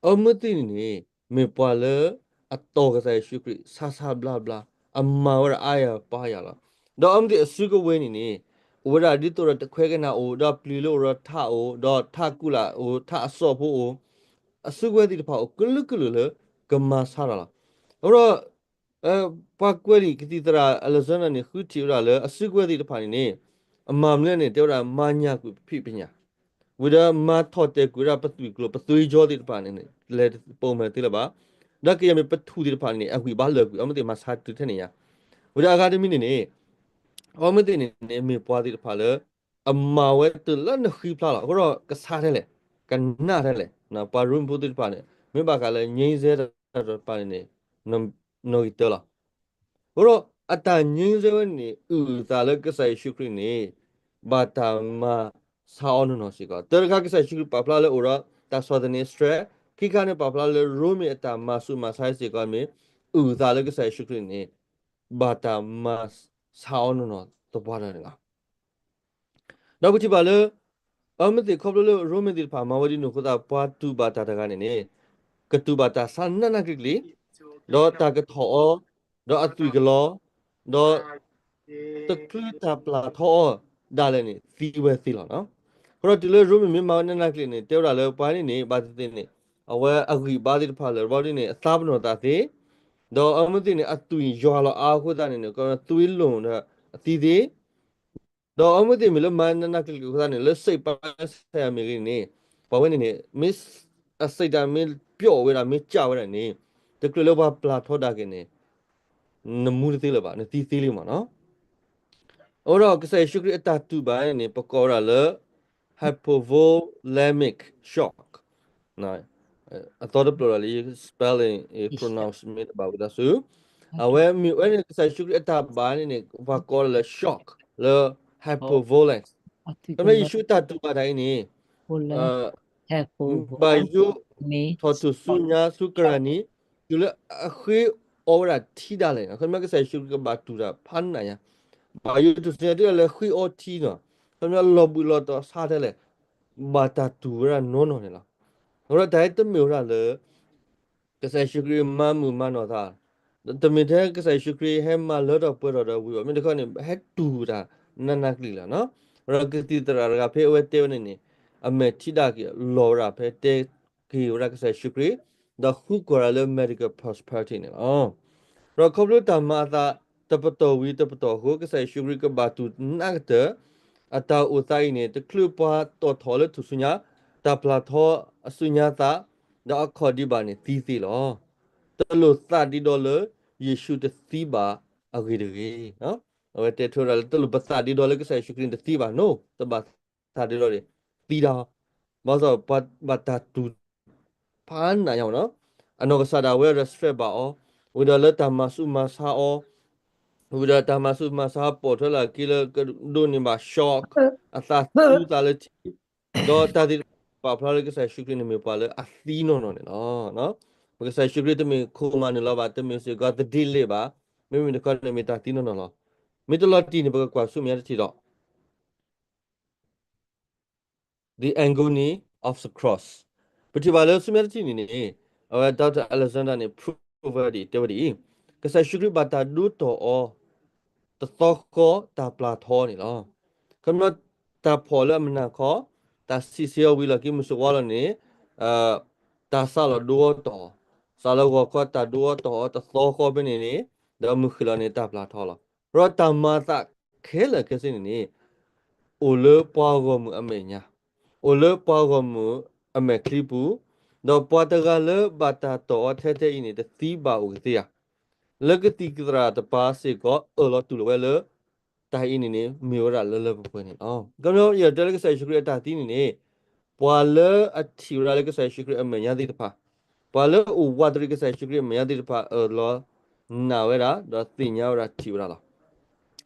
အမ့ၢ်သ့ၣ်န့ၣ်န့ၣ် မ့ၢ်ပှၤလၢအတီၢ်ကစၢ်ယ့ၣ်ၡူးခရံာ်ဆါဆါဘျါဘျါ, အမၤဝဲဒၣ်အါယၤပာ်ယၤလီၤ. ဒီးအမ့ၢ်သ့ၣ်အစုကဝဲၤန့ၣ်န့ၣ် အိၣ်ဝဲဒၣ်ဒ်သိးဒီးတခွဲကနၣ်အိၣ်, ဒီးပျံၤလၢအိၣ်ဒီးထးအိၣ်, ဒီးထးကူၣ်လာ်အိၣ်, ထးအစီၣ်ဖိအိၣ်, အစုကဝဲၤသ့ၣ်တဖၣ်အိၣ်ကလုာ်ကလုာ်လၢကမၤဆါတၢ်လီၤ. အဃိဒီး ပှၤကွဲးလံာ်ကသံၣ်သရၣ် Alexander န့ၣ် ဃုထံၣ်ဝဲဒၣ်လၢအစုကဝဲၤသ့ၣ်တဖၣ်န့ၣ်န့ၣ် အမၤမနုၤလဲၣ်န့ၣ် တဲဝဲဒၣ် မၤညၣ်ကွံာ်ပဖံးပညၣ်, ဝံၤဒီးမၤထီၣ်တဲာ်ကွံာ်ဝဲဒၣ်ပသွံၣ်ကျိၤ ပသွံၣ်ကၠီသ့ၣ်တဖၣ်န့ၣ်န့ၣ် လဲၤပိာ်မုၣ်သ့လၢၤဘၣ်, ဒီးကယဲၢ်မ့ၢ်ပထူၣ်သ့ၣ်တဖၣ်န့ၣ်န့ၣ် အဂံၢ်ဘါလၢာ်ကွံာ် အမ့ၢ်သ့ၣ်မၤဆါတုၤထဲန့ၣ်ယါ, ဝံၤဒီးအဂၤတမံၤန့ၣ်န့ၣ် အမ့ၢ်သ့ၣ်န့ၣ်န့ၣ် မ့ၢ်ပှၤသ့ၣ်တဖၣ်လၢ အမၤဝဲတုၤလၢနဃံဖျါလီၤ. အဃိဒီးကဆါထဲလဲၣ်, ကနၣ်ထဲလဲၣ်, ပှၤရိမ့ၤဖိသ့ၣ်တဖၣ်န့ၣ် မ့ၢ်ဘၣ်ဃးလၢ ငြိမ်းချမ်း တၢ်တဖၣ်န့ၣ်န့ၣ် နီၣ်ဂံၢ်တၢလီၤ. အဃိဒီးအတၢ် ငြိမ်းချမ်း ဝဲန့ၣ် အုၣ်သးလၢကစၢ်ယ့ၣ်ၡူးခရံာ်န့ၣ် ဘၣ်တၢ်မၤဆါအီၤနီၢ်နီၢ်စ့ၢ်ကီး. တၢ်တခါ ကစၢ်ယ့ၣ်ၡူးခရံာ်ပာ်ဖျါလၢအိၣ်ဒီး တၢ်ဆီၣ်သနံး stress, ခံခါန့ၣ် ပာ်ဖျါလၢရိမ့ၤအတၢ်မၤဆူးမၤဆါစ့ၢ်ကီးမ့ၢ် အုၣ်သးလၢကစၢ်ယ့ၣ်ၡူးခရံာ်န့ၣ် ဘၣ်တၢ်မၤဆါအီၤနီၢ်နီၢ်သပှၢ်တၢၢ်န့ၣ်လီၤ. ဒီးပထံၣ်ဘၣ်လၢ အဝဲသ့ၣ်ခီဖျိလၢရိမ့ၤသ့ၣ်တဖၣ်မၤဝဲဒ်န့ၣ်အဃိသတး ပှၤတူၢ်ဘၣ်တၢ်တဂၤန့ၣ်န့ၣ် ကတူၢ်ဘၣ်တၢ်ဆါနးနးကျံၤကျံၤ, ဒီးတၢ်ကထီၣ်အီၤ, ဒီးအသွံၣ်ကလီၤ, ဒီးတချုးတၢ်ပျၢ်ထီအီၤဒၣ်လဲာ်န့ၣ် သံဝဲသ့လီၤ. အဃိဒီးတုၤလၢရိမ့ၤမ့ၢ်မၤဝဲနးနးကျံၤန့ၣ် တဲဝဲဒၣ်လၢပှၤန့ၣ်န့ၣ် ဘၣ်သ့ၣ်သ့ၣ်န့ၣ် အဝဲအဂံၢ်အဘါသ့ၣ်တဖၣ်လၢာ်ဘီဒ်န့ၣ် အသးပနီၣ်သးသ့, ဒီးအဝဲသ့ၣ်န့ၣ် အသွံၣ်ယွၤလီၤအါအဃိသတးန့ၣ်န့ၣ် သွံၣ်လိၣ်ဒီးအသံသ့ ဒီးအဝဲသ့ၣ်မ့ၢ်လၢမၤနးနးကျံၤကျံၤအဃိသတးန့ၣ် လၢစိတ်ပိုင်းဆိုင်ရာ မ့ၢ်ဂ့ၤန့ၣ် ပှၤဝဲန့ၣ်န့ၣ် မ့ၢ်အစိတ်ဓာတ် မ့ၢ်ပျီဝဲဒၣ် မ့ၢ်ကၠးဝဲဒၣ်န့ၣ် တချုးလၢပှၤပျၢ်ထီဒၣ်က့ၤန့ၣ် နမူတသ့လၢၤဘၣ် နသံသ့လံမ့ၢ်နီၤ. အဃိဒီးကစၢ်ယ့ၣ်ၡူးခရံာ်အတၢ်တူၢ်ဘၣ်န့ၣ် ပကိးဝဲဒၣ်လၢ hypovolemic shock အသီတဖျၢၣ်လီၤလံ spelling pronounce မ့ၢ်တဘၣ်ဝံၤသးဆူ အဝဲမ့ၢ်ဝဲန့ၣ် ကစၢ်ယ့ၣ်ၡူးခရံာ်အတၢ်ဘၣ်န့ၣ်န့ၣ် ပှၤကိးလၢ shock လၢ hypovolemic ခီဖျိယ့ၣ်ၡူးအတၢ်တူၢ်ဘၣ်တၢ်အံၤန့ၣ် ဘၣ်ယိၣ်ထီၣ်ထူၣ်စုညါဆူကရၢ်နံၤ တုၤလၢအဃ့အီဝဲဒၣ်ထံဒၣ်လဲာ်န့ၣ် ခီဖျိကစၢ်ယ့ၣ်ၡူးခရံာ်ကဘၣ်တူၢ်တၢ်ဖးနးညါ ဘၣ်ယိၣ်ထူၣ်စုညါတုၤလၢဃ့အီထံနီၤ ခီဖျိလီၤဘှံးလီၤတီၤဆါထဲလဲၣ် ဘၣ်တၢ်တူၢ်ဝဲဒၣ်နီၢ်နီၢ်န့ၣ်လီၤ. အဃိဒီးတၢ်အံၤတမ့ၢ်ဝဲဒၣ်လၢ ကစၢ်ယ့ၣ်ၡူးခရံာ်မၤမုာ်မၤနီၢ်သး, တမ့ၢ်ထဲကစၢ်ယ့ၣ်ၡူးခရံာ်ဟဲမၤလၢထီၣ်ပှဲၤထီၣ်ဒီးဝံၤဘၣ်, မ့ၢ်တခီန့ၣ် ဟဲတူၢ်တၢ်နးနးကျံၤလီၤ. ဒီးကသံၣ်သရၣ်တဂၤဖဲအဝဲတဲဝဲန့ၣ်န့ၣ် အမဲာ်ထံဒၣ်က့ၤလီၤဝဲဒၣ်ဖဲတဲက့ၤဝဲဒၣ်ကစၢ်ယ့ၣ်ၡူးခရံာ်, ဒီးဃုကွၢ်ဒၣ်လၢ medical prosperity န့ၣ်လီၤ. ဒီးခီဖျိတၢ်မၤအသးတပတီၢ်ဝံၤတပတီၢ်အဃိ ကစၢ်ယ့ၣ်ၡူးခရံာ်ကဘၣ်တူၢ်နးကတၢၢ် အတၢ်အိၣ်သးအံၤန့ၣ် တချုးပှၤတီၣ်ထီၣ်လၢထူၣ်စုညါ, တၢ်ပျၢ်ထီအစုညါသး, ဒီးအခီၣ်ဒံးဘၣ်န့ၣ်သံသ့လီၤ. တလိၣ်သးဒ့ဒီလၢယ့ၣ်ၡူးတသံဘၣ်အဂ့ၢ်တဂ့ၤ. အဝဲတဲထွဲဒၣ်လၢ တလိၣ်ပသးဒ့ဒီလၢကစၢ်ယ့ၣ်ၡူးခရံာ်န့ၣ်တသံဘၣ်နီၤ, တဘၣ်သးဒ့ဒီန့ၣ် သံတၢ်, ဘၣ်ဆၣ်ပှၤဘၣ်တၢ်တူၢ်ဖးနးညါမ့ၢ်နီၤ, အနီၢ်ကစၢ်ဒၣ်ဝဲဒီး stress ဘၣ်အီၤ, ဝံၤဒီးလၢတၢ်မၤဆူးမၤဆါအီၤ, ဝံၤဒီးတၢ်မၤဆူးမၤဆါပီၣ်ထွဲလၢအက့လၢကဒိးန့ၢ်ဘၣ် shock, အသးသူသးလၢထံ, ဒီးတၢ်သ့ၣ်တဖၣ်ပာ်ဖျါလၢကစၢ်ယ့ၣ်ၡူးခရံာ်န့ၣ် မ့ၢ်ပှၤလၢအသံနီၢ်နီၢ်န့ၣ်လီၤ. ပကစၢ်ယ့ၣ်ၡူးခရံာ်တမ့ၢ်ခိၣ်မၤနၢၤလီၤဘၣ်, တမ့ၢ်စ့ၢ်ကီးသဒ့လ့ၣ်ဘၣ်, မ့မ့ၢ်တခီန့ၣ်မ့ၢ်တၢ်သံနီၢ်နီၢ်လီၤ. မ့ၢ်တလီၤတံၢ်န့ၣ် ပကကွၢ်ဆူမဲာ်ညါတထံၣ်ဒီး The Agony of the Cross ပထံၣ်ဘၣ်လၢဆူမဲာ်ညါတထံၣ်န့ၣ်န့ၣ်, အဝဲ Doctor Alexander န့ၣ် prove ဝဲဒၣ် တဲဝဲဒ်အံၤ, ကစၢ်ယ့ၣ်ၡူးခရံာ်ဘၣ်တၢ်ဒိတီၢ်အီၤ တသီဃီတၢ်ပျၢ်ထီန့ၣ်လီၤ. ခီဖျိတၢ်ဖှီၣ်လၢအမုၢ်နၤခီ, တၢ်စံးဆၢအီၤဝံၤလီၢ်ခံမုၢ်ဆ့ၣ်ဝါလီၤန့ၣ်, တၢ်စးလီၤဒိအီၤတီၢ်, စးလီၤဂီၤခီတၢ်ဒိအီၤတီၢ်အီၤတသီဃီဖဲန့ၣ်န့ၣ်, ဒီးမုၢ်ဃ့ၢ်လီၤန့ၣ်တၢ်ပျၢ်ထီလီၤ. ဒီးတၢ်မၤအသးခဲလၢာ်ခဲဆ့န့ၣ်န့ၣ်, အိၣ်လၢပှၤဂီၢ်မုၢ်အမဲာ်ညါ, အိၣ်လၢပှၤဂီၢ်မုၢ်အမဲာ်ချံပူၤ, ဒီးပှၤတဂၤလၢဘၣ်တၢ်တီၢ်အီၤထဲထဲအံၤန့ၣ် တသံဘၣ်အိၣ်ကသ့ဧါ. လၢကသံၣ်ကသရၣ်တပၤစ့ၢ်ကီး အၢၣ်လီၤတူၢ်လိာ်ဝဲလၢ တၢ်အံၤန့ၣ်န့ၣ် မ့ၢ်ဝဲဒၣ်လၢလၢပှဲၤပှဲၤန့ၣ်လီၤ. ခီဖျိယတဲလၢကစၢ်ယ့ၣ်ၡူးခရံာ်အတၢ်သံန့ၣ်န့ၣ်, ပှၤလၢအထံၣ်ဝဲဒၣ်လၢကစၢ်ယ့ၣ်ၡူးခရံာ်အမဲာ်ညါသ့ၣ်တဖၣ်, ပှၤလၢအအိၣ်ဝးတရံးကစၢ်ယ့ၣ်ၡူးခရံာ်အမဲာ်ညါသ့ၣ်တဖၣ် အၢၣ်လီၤနာ်ဝဲဒၣ် ဒီးသ့ၣ်ညါဝဲဒၣ်ထံၣ်ဝဲဒၣ်လီၤ.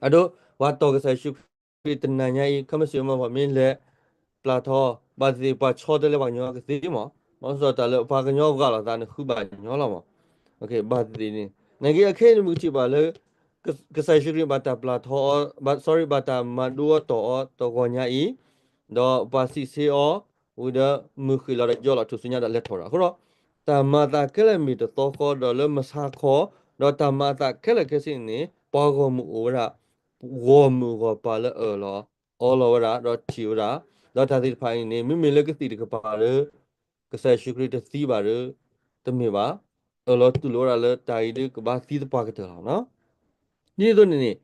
အဒိ ပှၤတီၢ်ကစၢ်ယ့ၣ်ၡူးခရံာ်တနၤညါအံၤ ခီမ့ၢ်စံးမီၢ်ပှၤမ့ၢ်လဲၤပျၢ်ထီ, ဘၣ်သ့ၣ်သ့ၣ်ပှၤဆီတလဲပှၤကညီကသ့မး, မ့ၢ်စ့ၢ်တၢ်လၢပှၤကညီဂၤလိာ်သးန့ၣ် ဃုဘၣ်ညီလီၤမး. ဘၣ်သ့ၣ်သ့ၣ်န့ၣ် နာ်က့အခဲအံၤန့ၣ်ပကထံၣ်ဘၣ်လၢ ကစၢ်ယ့ၣ်ၡူးခရံာ်ဘၣ်တၢ်ပျၢ်ထီအီၤ, ဘၣ်, sorry, ဘၣ်တၢ်မၤဒိအီၤတီၢ်အီၤတဂီၤညါအံၤ, ဒီးပှၤစံးဆၢအီၤ, ဝံၤဒီးမုၢ်ဃ့ၢ်လီၤဒီးယီၢ်လီၤထူၣ်စုညါဒီး လဲၤထီၣ်ဒီး အဃိဒီး တၢ်မၤအသးခဲလၢာ်မ့ၢ်တသီဃီဒီးလၢမဆါခီ, ဒီးတၢ်မၤအသးခဲလၢာ်ခဲဆ့န့ၣ်န့ၣ် ပှၤဂီၢ်မုၢ်အိၣ်ဝဲဒၣ် ဂီၢ်မုၢ်ဂီၢ်ပၤလၢအၢၣ်လီၤအီလီၤဝဲဒၣ် ဒီးထံၣ်ဝဲဒၣ်, ဒီးတၢ်သ့ၣ်တဖၣ်အံၤန့ၣ် မ့မ့ၢ်လၢကသံၣ်တကပၤဒီး ကစၢ်ယ့ၣ်ၡူးခရံာ်တသံဘၣ်ဒီး တမ့ၢ်ဘၣ်, အၢၣ်လီၤတူၢ်လိာ်ဝဲဒၣ်လၢတၢ်အံၤဒုးကဘၣ်သံသပှၢ်ကတၢၢ်လီၤ. ဒ်န့ၣ်အသိးန့ၣ်န့ၣ်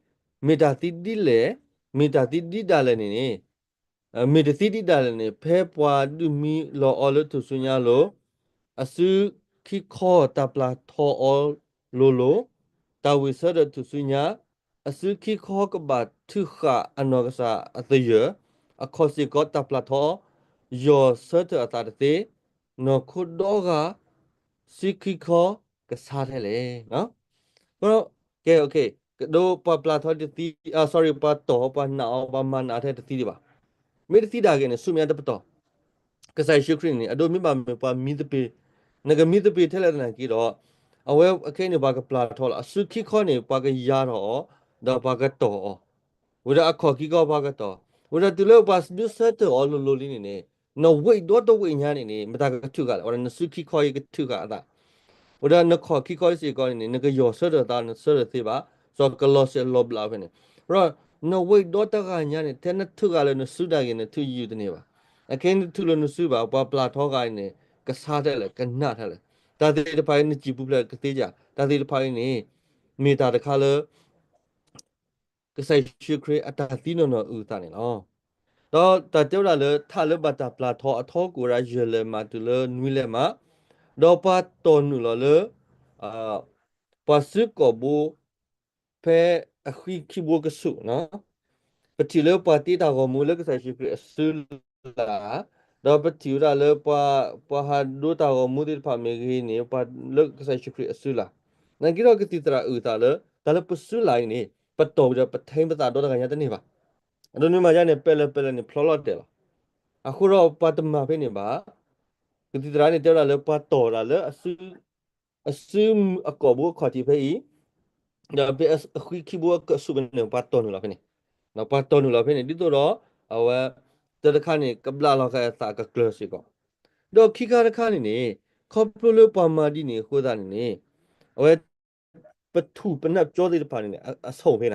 မ့ၢ်တၢ်သံဒ်လဲၣ်, မ့ၢ်တၢ်သံဒ်ဒၣ်လဲာ်န့ၣ်န့ၣ်, မ့ၢ်တသံဒ်ဒၣ်လဲာ်န့ၣ် ဖဲပှၤဒုးမံလီၤအီၤလၢထူၣ်စုညါအလိၤ, အစုခံခီတၢ်ပျၢ်ထီအီၤလိၤလိၤ, တၢ်ဝံၢ်ဆၢဒီးထူၣ်စုညါ, အစုခံခီကဘၣ်ထုးဃာ်အနီၢ်ကစၢ်အသယၢၢ်, အခီၣ်စ့ၢ်ကီးတၢ်ပျၢ်ထီအီၤ, ယီၢ်ဆၢထၢၣ်အသးတသ့, နီၢ်ခိဒီဂၤ စုခံခီကဆါထဲလဲၣ်. ကဲ, ကဒိပှၤပျၢ်ထီတသံ, sorry, ပှၤတီၢ်အီၤ, ပှၤနာ်အီၤ, ပှၤမၤနာ်ထဲတသံဒံးဘၣ်. မ့ၢ်တသံဒၣ်ဂ့ၤန့ၣ် ဆူမဲာ်ညါတပတီၢ် ကစၢ်ယ့ၣ်ၡူးခရံာ်န့ၣ် အဒိမ့ၢ်ဘၣ်မ့ၢ်ပှၤမံသပ့ၤ, နကမံသပ့ၤထဲလဲၣ်သနာ်က့ဒီး, အဝဲခဲအံၤန့ၣ် ပှၤကပျၢ်ထီလီၤ. အစုခံခီန့ၣ် ပှၤကယၤထီၣ်အီၤ, ဒီးပှၤကတီၢ်အီၤ, ဝံၤဒီးအခီၣ်ခံခီပှၤကတီၢ်, ဝံၤဒီးတုၤလၢပှၤဒုးဆၢထၢၣ်အီၤလိၤလိၤလံန့ၣ်န့ၣ်, နဝ့ၢ်ဒီတဝ့ၢ်ညါန့ၣ်န့ၣ် မတၤကထုးဃာ်လဲၣ်, ဝံၤဒီးနစုခံခီအံၤကထုးဃာ်အသး, ဝံၤဒီးနခီၣ်ခံခီစ့ၢ်ကီးန့ၣ်န့ၣ် နကယီၢ်ဆၢထၢၣ်သးနဆၢထၢၣ်သ့ဘၣ်, စီၤကလီးစဲလီၤဘျးဖဲန့ၣ်, ဒီးနဝ့ၢ်ဒီတဂၤညါန့ၣ် ထဲနထုးဃာ်လၢနစုတၢ်ဂ့ၤ နထုးယုာ်တန့ၢ်ဘၣ်. အခဲအံၤနထုးလၢနစုဘၣ်, ပှၤပျၢ်ထီဂၤအံၤန့ၣ် ကဆါထဲလဲၣ်, ကနးထဲလဲၣ်. တၢ်သ့ၣ်တဖၣ်အံၤ နစံၣ်ပူၤဖျဲးကသ့ဧါ. တၢ်သ့ၣ်တဖၣ်အံၤန့ၣ် မ့ၢ်တၢ်တခါလၢ ကစၢ်ယ့ၣ်ၡူးခရံာ်အတၢ်သံနီၢ်နီၢ်အုၣ်အသးန့ၣ်လီၤ. ဒီးတၢ်တဲဝဲဒၣ်လၢ ထးလၢဘၣ်တၢ်ပျၢ်ထီအထီကအိၣ်ဝဲဒၣ် ယဲၢ်လဲၤမးတုၤလၢနွံလဲၤမး, ဒီးပှၤတီၢ်နုာ်လီၤလၢ ပှၤစုကီၢ်ဘိ ဖဲအဃံခံဘိကဆူး, ပထံၣ်လၢပှၤတ့တၢ်ဂီၤမူလၢကစၢ်ယ့ၣ်ၡူးခရံာ်အစုလၢ်, ဒီးပထံၣ်ဝဲဒၣ်လၢ ပှၤဟးဒိတၢ်ဂီၤမူသ့ၣ်တဖၣ်မ့ၢ်ဂ့ၤန့ၣ် ပှၤလၢကစၢ်ယ့ၣ်ၡူးခရံာ်အစုလၢ်, နာ်က့ဒီးကသံၣ်သရၣ်အုၣ်အသးလၢ တၢ်လၢပစုလၢ်အံၤန့ၣ် ပတီၢ်ဝံၤဒီးပထဲပသးဒီတဂၤညါတန့ၢ်ဘၣ်. အဒိန့ၣ်မ့ၢ်ယါန့ၣ် ပဲာ်လဲၣ်ပဲာ်လဲၣ်န့ၣ် ဖျီလီၤတဲာ်လီၤ. အဃိဒီးပှၤတမၤဖဲန့ၣ်ဘၣ်. ကသံၣ်သရၣ်န့ၣ်တဲဝဲဒၣ်လၢပှၤတီၢ်ဝဲဒၣ်လၢ အစုအကီၢ်ဘိအခီၣ်ထံးဖဲအံၤ, ဒီးဖဲအဃံခံဘိအကဆူးဖဲန့ၣ် ပှၤတီၢ်နုာ်လီၤဖဲန့ၣ်, ပှၤတီၢ်နုာ်လီၤဖဲန့ၣ် ဒ်သိးဒီး အဝဲ တၢ်တခါန့ၣ် ကဘျးလီၤဃာ်အသးကကျၢၤစ့ၢ်ကီး, ဒီးခံခါတခါန့ၣ်န့ၣ် ခီဖျိလၢပှၤမၤဒ်န့ၣ်အဃိသတးန့ၣ်န့ၣ် အဝဲ ပထူၣ်ပနၢ်ပကၠီသ့ၣ်တဖၣ်န့ၣ် အဆိၣ်ဖဲ,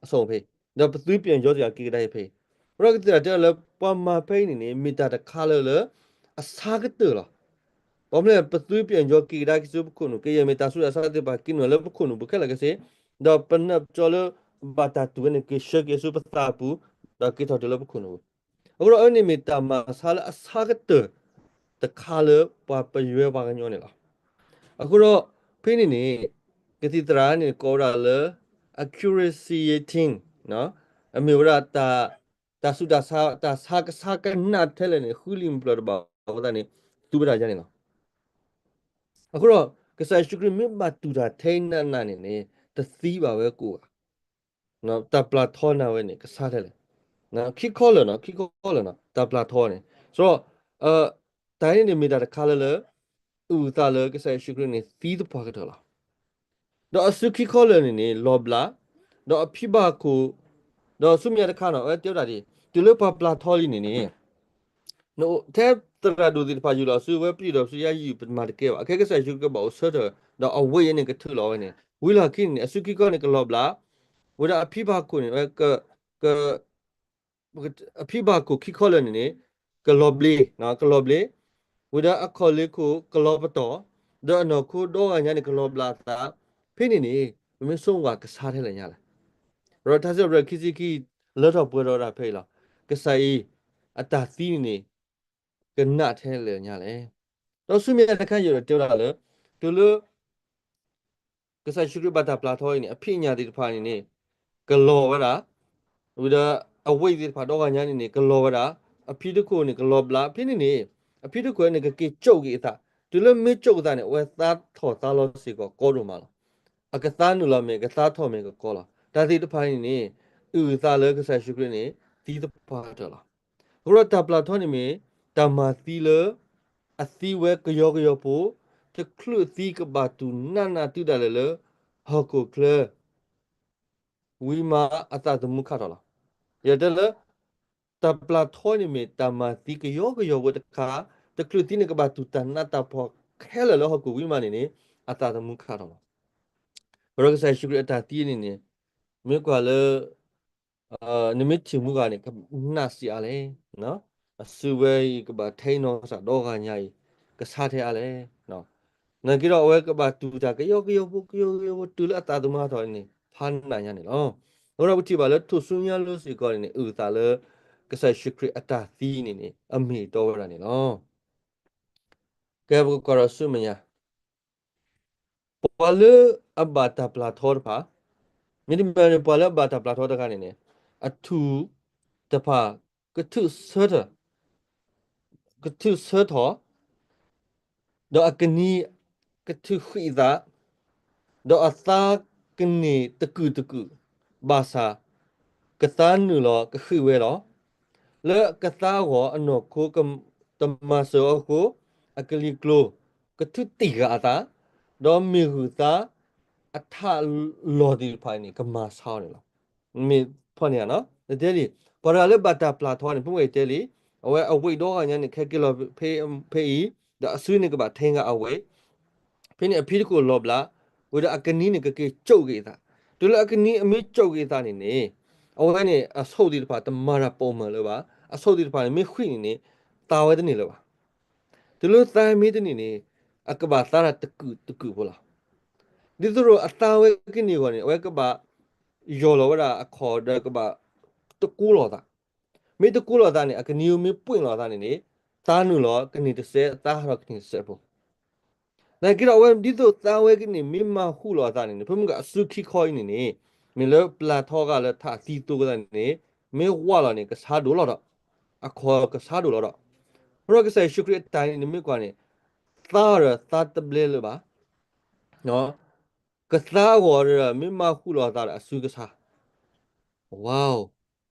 အဆိၣ်ဖဲ, ဒီးပသုးပျံၤကၠီသ့ၣ်တဖၣ်က့ၤကဒါဖဲအံၤ, အဃိဒီးကသံၣ်သရၣ်တဲလၢပှၤမၤဖဲအံၤန့ၣ်န့ၣ် မ့ၢ်တၢ်တခါလၢလၢ အဆါကတၢၢ်လီၤ. ဘၣ်မနုၤလဲၣ် ပသုးပျံၤကၠီက့ၤကဒါက့ၤဆူပခိၣ်နူာ် ကယဲၢ်မ့ၢ်တၢ်ဆူးတၢ်ဆါသ့ၣ်တဖၣ်က့ၤနုာ်လၢပခိၣ်နူာ်ပူၤခဲလၢာ်ခဲဆ့, ဒီးပနၢ်ပကၠီလၢ ဘၣ်တၢ်တူၢ်ဝဲန့ၣ် က့ၤဆှၢက့ၤဆူပသးပူၤ, ဒီးက့ၤထီၣ်တုၤလၢပခိၣ်နူာ်ပူၤ, အဃိဒီးအဝဲန့ၣ်မ့ၢ်တၢ်မၤဆါလၢအဆါကတၢၢ် တခါလၢပှၤပယွဲပှၤကညီန့ၣ်လီၤ. အဃိဒီး ဖဲန့ၣ်န့ၣ် ကသံၣ်သရၣ်န့ၣ်ကိးဝဲဒၣ်လၢ accuracy rating, အမ့ၢ်ဝဲဒၣ် တၢ်ဆူးတၢ်ဆါ တၢ်ဆါကဆါကနးထဲလဲၣ်န့ၣ် ဃုလံာ်မုၢ်ပျီၢ်တဘၣ်အဃိသတးန့ၣ် သူဝဲဒၣ်ယါန့ၣ်လီၤ. အဃိဒီး ကစၢ်ယ့ၣ်ၡူးခရံာ်မ့ၢ်ဘၣ်တူၢ်တၢ်ထဲအံၤနးနးန့ၣ်န့ၣ် တသံဘၣ်ဝဲကိးဂၤ တၢ်ပျၢ်ထီနၤဝဲန့ၣ် ကဆါထဲလဲၣ်. ခံခီလၢာ်နီၤ, ခံခီလၢာ်နီၤ တၢ်ပျၢ်ထီန့ၣ်. ဆိုတော့ တၢ်အံၤန့ၣ်မ့ၢ်တၢ်တခါလၢလၢ အုၣ်အသးလၢကစၢ်ယ့ၣ်ၡူးခရံာ်န့ၣ် သံသပှၢ်ကတၢၢ်လီၤ. ဒီးအစုခံခီလၢာ်န့ၣ်န့ၣ် လီၤဘျး, ဒီးအဖံဘၣ်ခိၣ်, ဒီးဆူမဲာ်ညါတခါနီၤ အဝဲတဲဝဲဒၣ်ဒ် တုၤလၢပှၤပျၢ်ထီလံန့ၣ်န့ၣ် ထဲသရၣ်ဒိၣ်သ့ၣ်တဖၣ်ယူၢ်လီၤအစု ဝဲပျံၤဒီးပစုယါယုၢ်ပမၤတကဲဘၣ်. အခဲကစၢ်ယ့ၣ်ၡူးခရံာ်ကဘၣ်အိၣ်ဆၢထၢၣ် ဒီးအဝ့ၢ်အံၤန့ၣ်ကထုးလီၤဝဲန့ၣ် ဝံၤလီၢ်ခံန့ၣ်န့ၣ် အစုခံခီန့ၣ်ကလီၤဘျး, ဝံၤဒီးအဖံဘၣ်ခိၣ်န့ၣ် ဝဲ အဖံဘၣ်ခိၣ်ခံခီလၢာ်န့ၣ်န့ၣ် ကလီၤဘျ့, ကလီၤဘျ့, ဝံၤဒီးအခီၣ်လ့ၤခိၣ်ကလီၤပတီၢ်, ဒီးအနီၢ်ခိဒီဂၤညါန့ၣ်ကလီၤဘျးအသး, ဖဲန့ၣ်န့ၣ် ပမ့ၢ်ဆိကမိၣ်ကဆါထဲလဲၣ်ညါလဲၣ်. ဒီးတၢ်စံးပတြၢၤခံဆံခံ လၢထီၣ်ပှဲၤထီၣ်ဝဲဒၣ်ဖဲအံၤလီၤ. ကစၢ်အံၤ အတၢ်သံန့ၣ်န့ၣ် ကနးထဲလဲၣ်ညါလဲၣ်. ဒီးဆူမဲာ်ညါတခါယဲၢ်ဒီးတဲဝဲဒၣ်လၢ တုၤလၢ ကစၢ်ယ့ၣ်ၡူးခရံာ်ဘၣ်တၢ်ပျၢ်ထီအံၤန့ၣ် အဖံးအညၣ်သ့ၣ်တဖၣ်န့ၣ်န့ၣ် ကလီၤဝဲဒၣ်, ဝံၤဒီးအဝ့ၢ်သ့ၣ်တဖၣ်ဒီဂၤညါန့ၣ်န့ၣ် ကလီၤဝဲဒၣ်, အဖံတခိၣ်န့ၣ်ကလီၤဘျး, ဖဲန့ၣ်န့ၣ် အဖံတခိၣ်န့ၣ် ကက့ၤကၠိၣ်က့ၤအသး, တုၤလၢမ့ၢ်ကၠိၣ်ကသးန့ၣ် အဝဲသါထီၣ်သါလီၤစ့ၢ်ကီးကီဒိၣ်မးလီၤ. အကသါနုာ်လီၤမ့ၢ် ကသါထီၣ်မ့ၢ်ကကီလီၤ. တၢ်သ့ၣ်တဖၣ်န့ၣ်န့ၣ် အုၣ်အသးလၢကစၢ်ယ့ၣ်ၡူးခရံာ်န့ၣ် သံသပှၢ်ကတၢၢ်လီၤ. အဃိဒီးတၢ်ပျၢ်ထီန့ၣ်မ့ၢ် တၢ်မၤသံလၢ အသံဝဲကယီကယီဖိ, တချုးသံကဘၣ်တူၢ်နးနးတုၤဒၣ်လဲာ်လၢ ဟီၣ်ခိၣ်ချၢ ဝံၤမးအသးသမူခါထီၣ်လီၤ. ယတဲလၢ တၢ်ပျၢ်ထီန့ၣ်မ့ၢ်တၢ်မၤသံကယီကယီဖိတခါ, တချုးသံန့ၣ်ကဘၣ်တူၢ်တၢ်နးတၢ်ဖှီၣ်ခဲလၢာ်လၢဟီၣ်ခိၣ်ဝံၤမးန့ၣ်န့ၣ် အသးသမူခါထီၣ်လီၤ. အဃိဒီးကစၢ်ယ့ၣ်ၡူးခရံာ်အတၢ်သံန့ၣ်န့ၣ် မ့ၢ်ကွၢ်လၢ နမ့ၢ်ထံၣ်မူဂၤန့ၣ် ကနးစံးအါလဲၣ်, အစုဝဲအံၤကဘၣ်ထဲနီၢ်ကစၢ်ဒီဂၤညါအံၤ ကဆါထဲအါလဲၣ်. နာ်က့ဒီးအဝဲကဘၣ်တူၢ်တၢ်ကယီကယီဖိကယီကယီဖိတုၤလၢအသးသမူဟးထီၣ်န့ၣ် ဖးနးညါန့ၣ်လီၤ. အဃိဒီးပထံၣ်ဘၣ်လၢထူၣ်စုညါလိၤစ့ၢ်ကီးန့ၣ်န့ၣ် အုၣ်သးလၢ ကစၢ်ယ့ၣ်ၡူးခရံာ်အတၢ်သံန့ၣ်န့ၣ် အမ့ၢ်အတီဝဲဒၣ်န့ၣ်လီၤ. ကဲပကကွၢ်ဒီးဆူမဲာ်ညါ ပှၤလၢအဘၣ်တၢ်ပျၢ်ထီတဖၣ်, မ့တမ့ၢ်န့ၣ် ပှၤလၢအဘၣ်တၢ်ပျၢ်ထီတဂၤန့ၣ်န့ၣ် အထူၣ်တဖၣ် ကထုးဆၢထၢၣ်, ကထုးဆၢထီၣ်, ဒီးအကနံၤကထုးဃံးအသး, ဒီးအသးကန့ၢ်တကုာ်တကုာ်, ဘၣ်ဆၣ်ကသါနုာ်လီၤကဃံးဝဲလီၤ. လၢကသါအဂီၢ်အနီၢ်ခိတမၤစၢၤအီၤအဃိ, အကလံၤကျိၤကထုးတံာ်ဃာ်အသး, ဒီးမ့ၢ်ဂုၢ်သါအထးလီၢ်သ့ၣ်တဖၣ်န့ၣ် ကမၤဆါအီၤန့ၣ်လီၤ. မ့ၢ်ဖီၣ်န့ၢ်ဧါနီၤ, တဲလံ, ပှၤတဂၤလၢဘၣ်တၢ်ပျၢ်ထီန့ၣ် ဖဲမုၢ်ဂဲၤတဲလံ, အဝဲအဝ့ၢ်ဒီဂၤညါန့ၣ် ခဲက့ၤလီၤဖဲအံၤ, ဒီးအစုန့ၣ်ကဘၣ်ထဲဂၤအဝ့ၢ်, ဖဲန့ၣ်အဖံတခိၣ်လီၤဘျး, ဝံၤဒီးအကနံၤန့ၣ်ကက့ၤကၠိးက့ၤအသး, တုၤလၢအကနံၤအမ့ၢ်ကၠိးက့ၤအသးန့ၣ်န့ၣ်, အဝဲန့ၣ်အဆိးသ့ၣ်တဖၣ်တမၤတၢ်ပိာ်မုၣ်လၢၤဘၣ်, အဆိးသ့ၣ်တဖၣ်န့ၣ်မ့ၢ်ဃံးန့ၣ်န့ၣ်, သါဝဲတန့ၢ်လၢၤဘၣ်. တုၤလၢသါမ့ၢ်တန့ၢ်န့ၣ်, အကဘၣ်သါတၢ်တကုာ်တကုာ်ဖိလီၤ. ဒ်သိးဒီးအသါဝဲကန့ၢ်အဂီၢ်န့ၣ် အဝဲကဘၣ်ယီၢ်လီၤဝဲဒၣ်အခီၣ်ဒီးကဘၣ်တကူလီၤသး, မ့ၢ်တကူလီၤသးန့ၣ် အကနံၤမ့ၢ်ပှ့ၤလီၤသးန့ၣ်န့ၣ်, သါနုာ်လီၤကန့ၢ်တစဲး သါဟးထီၣ်ကန့ၢ်တစဲးဖိ နာ်က့ဒီး အဝဲဒ်သိးသါဝဲကန့ၢ် မ့ၢ်မၤဃူလီၤအသးန့ၣ်န့ၣ် ဖဲမုၢ်ဂ့ၤအစုခံခီအံၤန့ၣ်န့ၣ်, မ့ၢ်လၢပျၢ်ထီဂၤလၢထးသံသိကသးန့ၣ်န့ၣ်, မ့ၢ်ဝးလီၤန့ၣ် ကဆါဒိၣ်လီၤဒီး, အခီၣ်ကဆါဒိၣ်လီၤဒီး, အဃိဒီးကစၢ်ယ့ၣ်ၡူးခရံာ်အတၢ်န့ၣ် နမ့ၢ်ကွၢ်န့ၣ်, သါဒီးသါတဘျဲလၢၤဘၣ်, ကသါအဂီၢ်ဒီး မ့ၢ်မၤဃူလီၤအသးဒီးအစုကဆါ, ဝါ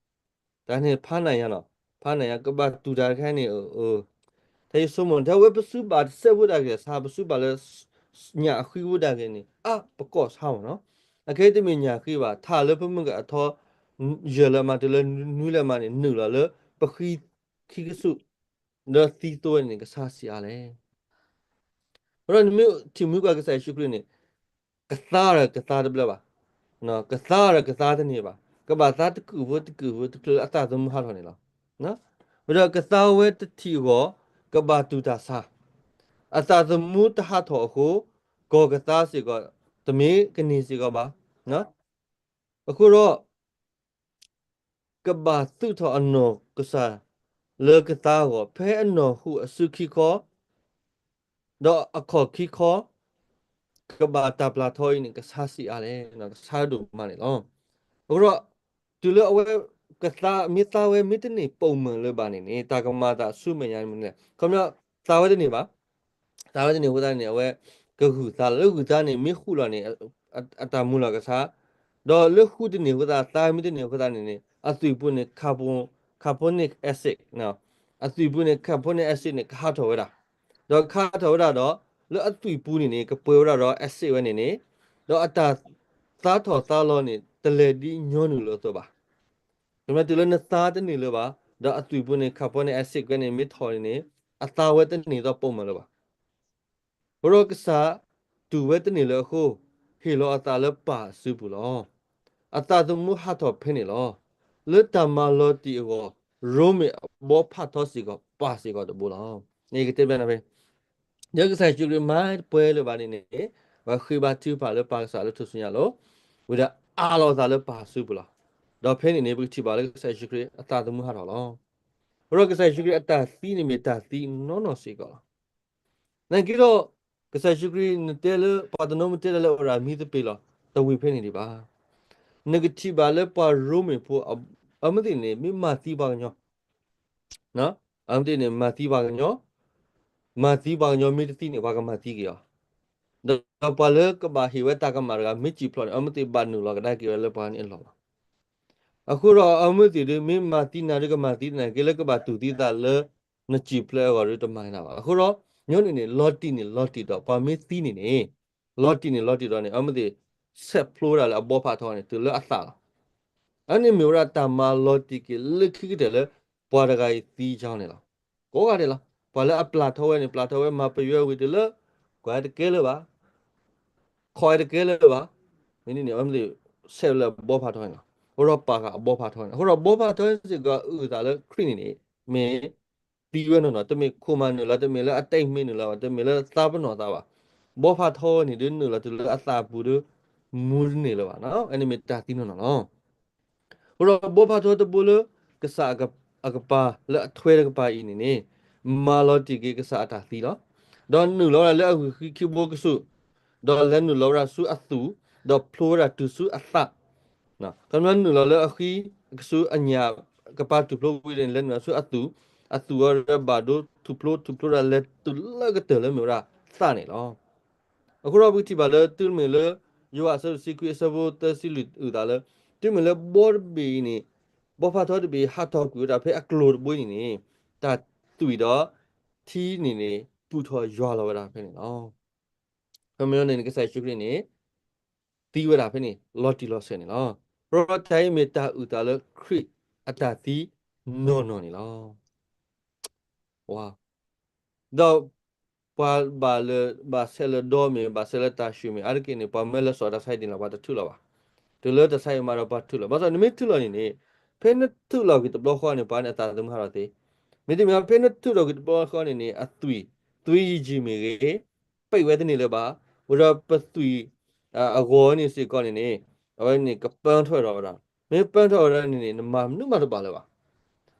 တၢ်န့ၣ်ဖးနးယၤနီၤ, ဖးနးယၤ ကဘၣ်တူၢ်တၢ်တခါန့ၣ်, ထဲယဆိကမိၣ် ထဲဝဲပစုဘၣ်တစဲးဖိဒၣ်က့ၤဆါ ပစုဘၣ်လၢညၣ်အဃံဖိဒၣ်က့ၤန့ၣ် အါ ပကိးဆါမးနီၤ, အခဲအံၤတမ့ၢ်ညၣ်ဃံဘၣ် ထးလၢပမုၢ်ဂ့ၤအထီ ယဲၢ်လၢမး တုၤလၢနွံလၢမးန့ၣ် နုာ်လီၤလၢပဃံခံကဆူး ဒီးသံသိဝဲန့ၣ် ကဆါစံးအါလဲၣ်. အဃိဒီးနမ့ၢ်ထံၣ်မုၢ်ကွၢ်ကစၢ်ယ့ၣ်ၡူးခရံာ်န့ၣ် ကသါဒီးကသါတဘျဲဘၣ်, ကသါဒီးကသါတန့ၢ်ဘၣ်, ကဘၣ်သါတကုာ်ဖိတကုာ်ဖိ တချုးလၢအသးသမူဟးထီၣ်န့ၣ်လီၤ. ဝံၤဒီးကသါဝဲတထံၣ်အဂီၢ် ကဘၣ်တူၢ်တၢ်ဆါ, အသးသမူတဟးထီၣ်အဃိ ကီၢ်ကသါစ့ၢ်ကီး တမ့ၢ်ကန့ၢ်စ့ၢ်ကီးဘၣ်. အဃိဒီး ကဘၣ်သုးထီၣ်အနီၢ်ကစၢ်လၢကသါအဂီၢ် ဖဲအနီၢ်ဟူးအစုခံခီ ဒီးအခီၣ်ခံခီ ကဘၣ်တၢ်ပျၢ်ထီအံၤန့ၣ် ကဆါစံးအါလဲၣ်, ကဆါဒိၣ်မးန့ၣ်လီၤ. အဃိဒီး တုၤလၢအဝဲကသါ မ့ၢ်သါဝဲမ့ၢ်တန့ၢ်ပိာ်မုၣ်လၢၤဘၣ်န့ၣ်န့ၣ် တၢ်ကမၤအသးဆူမဲာ်ညါမနုၤလဲၣ်. ခီပညီ သါဝဲတန့ၢ်ဘၣ်, သါဝဲတန့ၢ်အဃိသတးန့ၣ် အဝဲကဂုၢ်သါလီၤ, လၢဂုၢ်သါန့ၣ် မ့ၢ်ဃူလီၤန့ၣ် အတၢ်မူလီၤကဆါ, ဒီးလၢဃူတန့ၢ်အဃိသတး သါမ့ၢ်တန့ၢ်အဃိသတးန့ၣ်န့ၣ် အသွံၣ်ပူၤန့ၣ် carbon, carbonic acid, အသွံၣ်ပူၤန့ၣ် carbonic acid န့ၣ် ကဟးထီၣ်ဝဲဒၣ်, ဒီးကဟးထီၣ်ဝဲဒၣ်ဒီး လၢအသွံၣ်ပူၤန့ၣ်န့ၣ် ကပှဲၤဝဲဒၣ်ဒီး acid ဝဲန့ၣ်န့ၣ်, ဒီးအတၢ်သါထီၣ်သါလီၤန့ၣ် တလဲၤဒ်ညီနုၢ်လၢအသိးဘၣ်. မ့မ့ၢ်တုၤလၢနသါတန့ၢ်လၢၤဘၣ် ဒီးအသွံၣ်ပူၤန့ၣ် carbonic acid ဝဲန့ၣ် မ့ၢ်ထီၣ်န့ၣ်န့ၣ် အသါဝဲတန့ၢ်သီပိာ်မုၣ်လၢၤဘၣ်. အဃိဒီးကစၢ်တူၢ်ဝဲတန့ၢ်လၢၤအဃိ, ဟ့ၣ်လီၤအသးလၢပၢ်အစုပူၤလီၤ. အသးသမူဟးထီၣ်ဖဲန့ၣ်လီၤ. လၢတၢ်မၤလီၤတံၢ်အဂီၢ် ရိမ့ၤအဘီဖးထီစ့ၢ်ကီး ပၢ်စ့ၢ်ကီးတဘိလီၤ. န့ၣ်ကတဲဘၣ်နဖဲ ဒီးကစၢ်ယ့ၣ်ၡူးခရံာ်မၤတပှဲၤလၢၤဘၣ်န့ၣ်န့ၣ်, ပှၤဃ့ဘါထုကဖၣ်လၢပၢ်ကစၢ်လၢထူၣ်စုညါလီၤ. ဝံၤဒီးအးလီၤအသးလၢပၢ်အစုပူၤလီၤ. ဒီးဖဲန့ၣ်န့ၣ် ပကထံၣ်ဘၣ်လၢကစၢ်ယ့ၣ်ၡူးခရံာ်အသးသမူဟးထီၣ်လီၤ. အဃိဒီးကစၢ်ယ့ၣ်ၡူးခရံာ်အတၢ်သံန့ၣ်မ့ၢ်တၢ်သံနီၢ်နီၢ်စ့ၢ်ကီးလီၤ. နာ်က့ဒီး ကစၢ်ယ့ၣ်ၡူးခရံာ်နတဲလၢ ပှၤတနီၤမ့ၢ်တဲလၢ လၢအဝဲဒၣ်မံသပ့ၤလီၤ, တဝံၤဖဲန့ၣ်ဒံးဘၣ်. နကထံၣ်ဘၣ်လၢပှၤရိမ့ၤဖိ အမ့ၢ်သ့ၣ်န့ၣ် မ့ၢ်မၤသံပှၤကညီ အမ့ၢ်သ့ၣ်န့ၣ် မၤသံပှၤကညီ, မၤသံပှၤကညီမ့ၢ်တသံန့ၣ် ပှၤကမၤသံက့ၤအီၤ, ဒီးပှၤလၢကဘၣ်ဟ့ၣ်ဝဲတၢ်ကမၣ်တဂၤ မ့ၢ်စံၣ်ဖျိးန့ၣ် အမ့ၢ်သ့ၣ်ဘၣ်နုာ်လီၤကဒါက့ၤဝဲလၢပှၤန့ၣ်အလီၢ်လီၤ. အဃိဒီးအမ့ၢ်သ့ၣ်ဒုး မ့ၢ်မၤသံနၤဒုးကမၤသံနၤက့ၤလၢကဘၣ်တူၢ်သံသးလၢ နစံၣ်ဖျိးအဂီၢ်ဒုးတမၤနၤဘၣ်. အဃိဒီး ညီန့ၣ်န့ၣ် လီၤတံၢ်န့ၣ်လီၤတံၢ်ဒီး ပှၤမ့ၢ်သံန့ၣ်န့ၣ် လီၤတံၢ်န့ၣ်လီၤတံၢ်ဒီးန့ၣ် အမ့ၢ်သ့ၣ် ဆဲးဖျိဝဲဒၣ်လၢအဘီဖးထီန့ၣ် တုၤလၢအသးလီၤ. အန့ၣ်မ့ၢ်ဝဲဒၣ်တၢ်မၤလီၤတံၢ်က့ၤလၢခံကတၢၢ်လၢ ပှၤတဂၤအံၤသံကီန့ၣ်လီၤ. ကိးဂၤဒဲးလီၤ. ပှၤလၢအပျၢ်ထီဝဲန့ၣ် ပျၢ်ထီဝဲ မၤပယွဲဝံၤတုၤလၢ ကွၢ်တကဲလၢၤဘၣ်, ခီၣ်တကဲလၢၤဘၣ်, မ့ၢ်န့ၣ်န့ၣ် အမ့ၢ်သ့ၣ် ဆဲးလၢအဘီဖးထီန့ၣ်လီၤ. အဃိဒီးပၢ်ဃာ်အဘီဖးထီန့ၣ်လီၤ. အဃိဒီးဘီဖးထီစ့ၢ်ကီး အုၣ်အသးလၢခရံာ်န့ၣ်န့ၣ် မ့ၢ် သံဝဲနီၢ်နီၢ်, တမ့ၢ်ခိၣ်မၤနုာ်လီၤ, တမ့ၢ်လၢအတၢ်အံၤမ့ၢ်နုာ်လီၤဘၣ်, တမ့ၢ်လၢသးပနီၣ်သးဘၣ်. ဘီဖးထီန့ၣ်ဒုးနုာ်လီၤတုၤလၢအသးပူၤဒုး မူတန့ၢ်လၢၤဘၣ်. အန့ၣ်မ့ၢ်တၢ်သံနီၢ်နီၢ်လီၤ. အဃိဒီးဘီဖးထီတဘိလၢ ကစၢ်အကပၤလၢအထွဲတကပၤအံၤန့ၣ်န့ၣ် မၤလီၤတံၢ်က့ၤကစၢ်အတၢ်သံလီၤ. ဒီးနုာ်လီၤဝဲဒၣ်လၢအဂုၢ်ဃံခံဘိကဆူး, ဒီးလဲၤနုာ်လီၤဝဲဒၣ်ဆူအသူၣ်, ဒီးဖျိဝဲဒၣ်တုၤဆူအသး ခီပညီနုာ်လီၤလၢအဃံအကဆူးအညၣ် ကပၤထူၣ်ဖျိဝံၤန့ၣ် လဲၤနုာ်လီၤဆူအသူၣ်, အသူၣ်အီၤဒီးဘၣ်ဒိထူၣ်ဖျိ ထူၣ်ဖျိဒီးလဲၤတုၤလၢကတၢၢ်လၢမ့ၢ်ဝဲဒၣ်သးန့ၣ်လီၤ. အဃိဒီးပကထံၣ်ဘၣ်လၢတုၤမ့ၢ်လၢ ယိၤဟၣ်အဆၢဒိၣ်တဆံခွံအဆၢဖိသၢဆံလွံၢ်အုၣ်သးလၢ တုၤမ့ၢ်လၢဘီတဘ့ၣ်အံၤန့ၣ် ဘီဖးထီတဘ့ၣ်ဟးထီၣ်ကွံာ်ဝဲဒၣ်ဖဲအကျိၤတဘိအံၤန့ၣ်န့ၣ် တၢ်သွံၣ်ဒီးထံန့ၣ်န့ၣ် ပူၤထီၣ်ယွၤလီၤဝဲဒၣ်ဖဲန့ၣ်လီၤ. ဖဲမ့ၢ်န့ၣ် ကစၢ်ယ့ၣ်ၡူးခရံာ်န့ၣ် သံဝဲဒၣ်ဖဲန့ၣ် လီၤတံၢ်လီၤဆဲးန့ၣ်လီၤ. ဒီးတၢ်အံၤမ့ၢ်တၢ်အုၣ်သးလၢခရံာ်အတၢ်သံနီၢ်နီၢ်န့ၣ်လီၤ. ဒီးပှၤဘၣ်ဆဲးလၢဒီမ့ၢ် ဘၣ်ဆဲးလၢတၢ်ၡူၣ်မ့ၢ် အါတက့ၢ်န့ၣ် ပှၤမ့ၢ်လဲၤစိာ်တၢ်ဆါဟံၣ်ဒ်န့ၣ် ပှၤတထုးလီၤဘၣ်. တုၤလၢတၢ်ဆါဟံၣ်မၤဒီးပှၤထုးလီၤ. ဘၣ်ဆၣ်နမ့ၢ်ထုးလီၤန့ၣ်န့ၣ် ဖဲနထုးလီၤက့ၤတဘျီဃီန့ၣ် ပှၤန့ၣ်အသးသမူဟးထီၣ်သ့. မ့တမ့ၢ် ဖဲနထုးလီၤက့ၤတဘျီဃီန့ၣ်န့ၣ် အသွံၣ်, သွံၣ်ယံာ်ယံာ်မ့ၢ်ဂ့ၤ ပံးဝဲတန့ၢ်လၢၤဘၣ်. ဝံၤဒီးပသွံၣ်အဂီၤန့ၣ်စ့ၢ်ကီးန့ၣ်န့ၣ် အဝဲန့ၣ်ကပၢထီၣ်ဝဲဒီးဝဲဒၣ်. မ့ၢ်ပၢထီၣ်ဝဲဒၣ်န့ၣ်န့ၣ် နမၤမနုၤမးတဘၣ်လၢၤဘၣ်.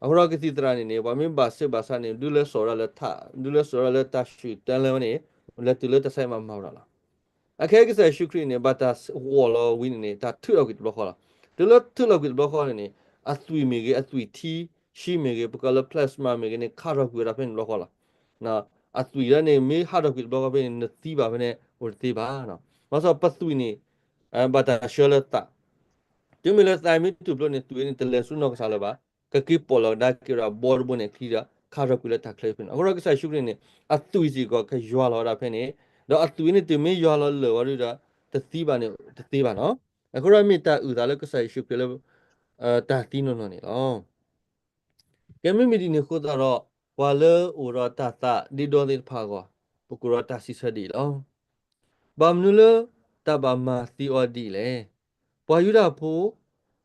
အဃိဒီးကသံၣ်သရၣ်န့ၣ်န့ၣ် ပှၤမ့ၢ်ဘၣ်ဆၢဘၣ်ဆါန့ၣ် ဒုးလဲၤစိာ်ဝဲဒၣ်လၢထး, ဒုးလဲၤစိာ်ဝဲဒၣ်လၢတၢ်ၡူၣ်တၢ်လဲဝဲန့ၣ် လဲၤတုၤလၢတၢ်ဆါဟံၣ်မၤမၤဝဲဒၣ်လီၤ. အခဲကစၢ်ယ့ၣ်ၡူးခရံာ်န့ၣ် ဘၣ်တၢ်ဂီၤလီၤဝံၤန့ၣ်န့ၣ် တၢ်ထုးထီၣ်ကွံာ်တဘျီဃီလီၤ. တုၤလၢထုးထီၣ်ကွံာ်တဘျီဃီန့ၣ်န့ၣ် အသွံၣ်မ့ၢ်ဂ့ၤ အသွံၣ်ထံဆှံမ့ၢ်ဂ့ၤ ပကိးလၢ plasma မ့ၢ်ဂ့ၤန့ၣ် ခးထီၣ်ကွံာ်ဝဲဒၣ်ဖဲန့ၣ်တဘျီဃီလီၤ. အသွံၣ်လၢန့ၣ် မ့ၢ်ဟးထီၣ်ကွံာ်တဘျီဃီဖဲန့ၣ် နသံဘၣ်ဖဲန့ၣ် အိၣ်တသ့ဘၣ်. ဘၣ်ဆၣ်ပသွံၣ်န့ၣ် ဘၣ်တၢ်ဆှၢလၢသး, တုၤမ့ၢ်လၢသးမ့ၢ်ထူၣ်ဖျိန့ၣ် သွံၣ်န့ၣ် တလဲၤဆူနီၢ်ကစၢ်လၢၤဘၣ်, ကက့ၤပိာ်လီၤကဒါက့ၤဝဲဒၣ်ဘီတဘိန့ၣ်အချံဒီး ခးထီၣ်ကွံာ်လၢတၢ်ချၢဖဲန့ၣ်. အဃိဒီးကစၢ်ယ့ၣ်ၡူးခရံာ်န့ၣ် အသွံၣ်စ့ၢ်ကီးကယွၤလီၤဝဲဒၣ်ဖဲန့ၣ်, ဒီးအသွံၣ်န့ၣ် တုၤမ့ၢ်ယွၤလီၤလၢာ်ဝဲဒီး တသံဘၣ်န့ၣ်တသ့ဘၣ်နီၤ. အဃိဒီးမ့ၢ်တၢ်အုၣ်သးလၢကစၢ်ယ့ၣ်ၡူးခရံာ်လၢ တၢ်သံနီၢ်နီၢ်န့ၣ်လီၤ. ကဲမ့မ့ၢ်ဒ်န့ၣ်အဃိသတးဒီး ပှၤလၢအိၣ်ဒီးတၢ်သးဒ့ဒီသ့ၣ်တဖၣ်အဂီၢ် ပကိးဒီးတၢ်စံးဆၢဒ်အံၤလီၤ. ဘၣ်မနုၤလၢတၢ်ဘၣ်မၤသံအီၤဒ်အံၤလဲၣ်. ပှၤယူဒၤဖိ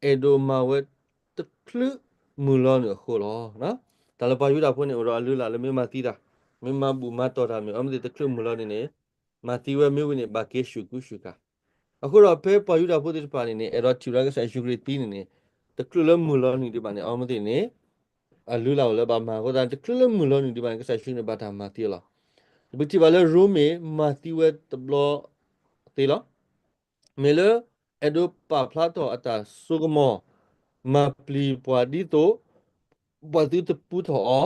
အဲၣ်ဒိးမၤဝဲတချုးမုၢ်လီၤနုာ်အဃိလီၤ. တၢ်လၢပှၤယူဒၤဖိန့ၣ် အိၣ်ဒီးအလုၢ်အလၢ်လၢမ့ၢ်မၤသံတၢ်, မ့ၢ်မၤဘူၣ်မၤတီၢ်တၢ်မ့ၢ် အီၤမ့ၢ်သ့ၣ်တချုးမုၢ်လီၤန့ၣ်န့ၣ် မၤသံဝဲမ့ၢ်ဝံၤန့ၣ် ဘၣ်က့ၤဆူၣ်ကူဆူၣ်ကၤ အဃိဒီးဖဲပှၤယူဒၤဖိသ့ၣ်တဖၣ်န့ၣ်န့ၣ် အဲၣ်ဒိးထံၣ်ဝဲဒၣ်ကစၢ်ယ့ၣ်ၡူးခရံာ်သံန့ၣ်န့ၣ် တချုးလၢမုၢ်လီၤနုာ်ဒံးဘၣ်န့ၣ် အီၤမ့ၢ်သ့ၣ်န့ၣ် အလုၢ်အလၢ်အိၣ်လၢဘၣ်မၤအဃိသတး တချုးလၢမုၢ်လီၤနုာ်ဒံးဘၣ်န့ၣ် ကစၢ်ယ့ၣ်ၡူးန့ၣ်ဘၣ်တၢ်မၤသံအီၤလီၤ. ပထံၣ်ဘၣ်လၢရိမ့ၤမၤသံဝဲတဘျီသ့လီၤ. မ့ၢ်လၢ အဲၣ်ဒိးပာ်ဖျါထီၣ်အတၢ်စိကမီၤ မၤပျံၤပှၤဒ်သိး ပှၤသုတပူထီၣ်အီ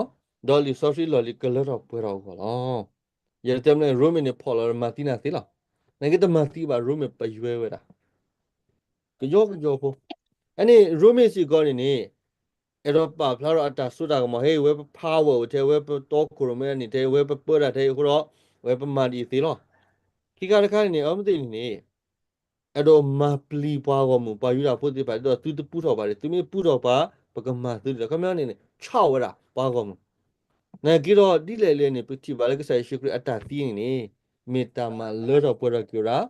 ၤ, ဒီးလံာ်စီဆှံလီၢ်လံၤကလၢထီၣ်ပှဲၤထီၣ်အဂီၢ်လီၤ. ယတဲမ့ၢ်ရိမ့ၤန့ၣ် ဖီၣ်လီၤမၤသံနၤသ့လီၤ. နက့တမၤသံဘၣ် ရိမ့ၤပယွဲဝဲဒၣ် ကယီကယီဖိ. အန့ၣ် ရိမ့ၤစ့ၢ်ကီးန့ၣ်န့ၣ် အဲၣ်ဒိးပာ်ဖျါထီၣ်အတၢ်စိတၢ်ကမီၤ ဟဲဝဲပ power အိၣ်ထဲ ဝဲပတီခိၣ်ရိၣ်မဲအနံၣ်ထဲ ဝဲပပၢတၢ်ထဲအဃိဒီး ဝဲပမၤဒ်အံၤသ့လီၤ. ခံခါတခါန့ၣ်န့ၣ် အီၤမ့ၢ်သ့ၣ်န့ၣ်န့ၣ် အဲၣ်ဒိးမၤပျံၤပှၤဂီၢ်မုၢ် ပှၤယူဒၤဖိသ့ၣ်တဖၣ် ဒ်သိးသုတပူထီၣ်ဘၣ်ဒီး သုမ့ၢ်ပူထီၣ်ပှၤ ပကမၤသုဒီး ခီပညီန့ၣ်န့ၣ် ဆါဝဲဒၣ်ပှၤဂီၢ်မုၢ် နာ်က့ဒီး ဒ်လဲၣ်လဲၣ်န့ၣ် ပထံၣ်ဘၣ်လၢကစၢ်ယ့ၣ်ၡူးခရံာ်အတၢ်သံန့ၣ်န့ၣ် မ့ၢ်တၢ်မၤလၢထီၣ်ပှဲၤထီၣ်က့ၤဝဲဒၣ် လံာ်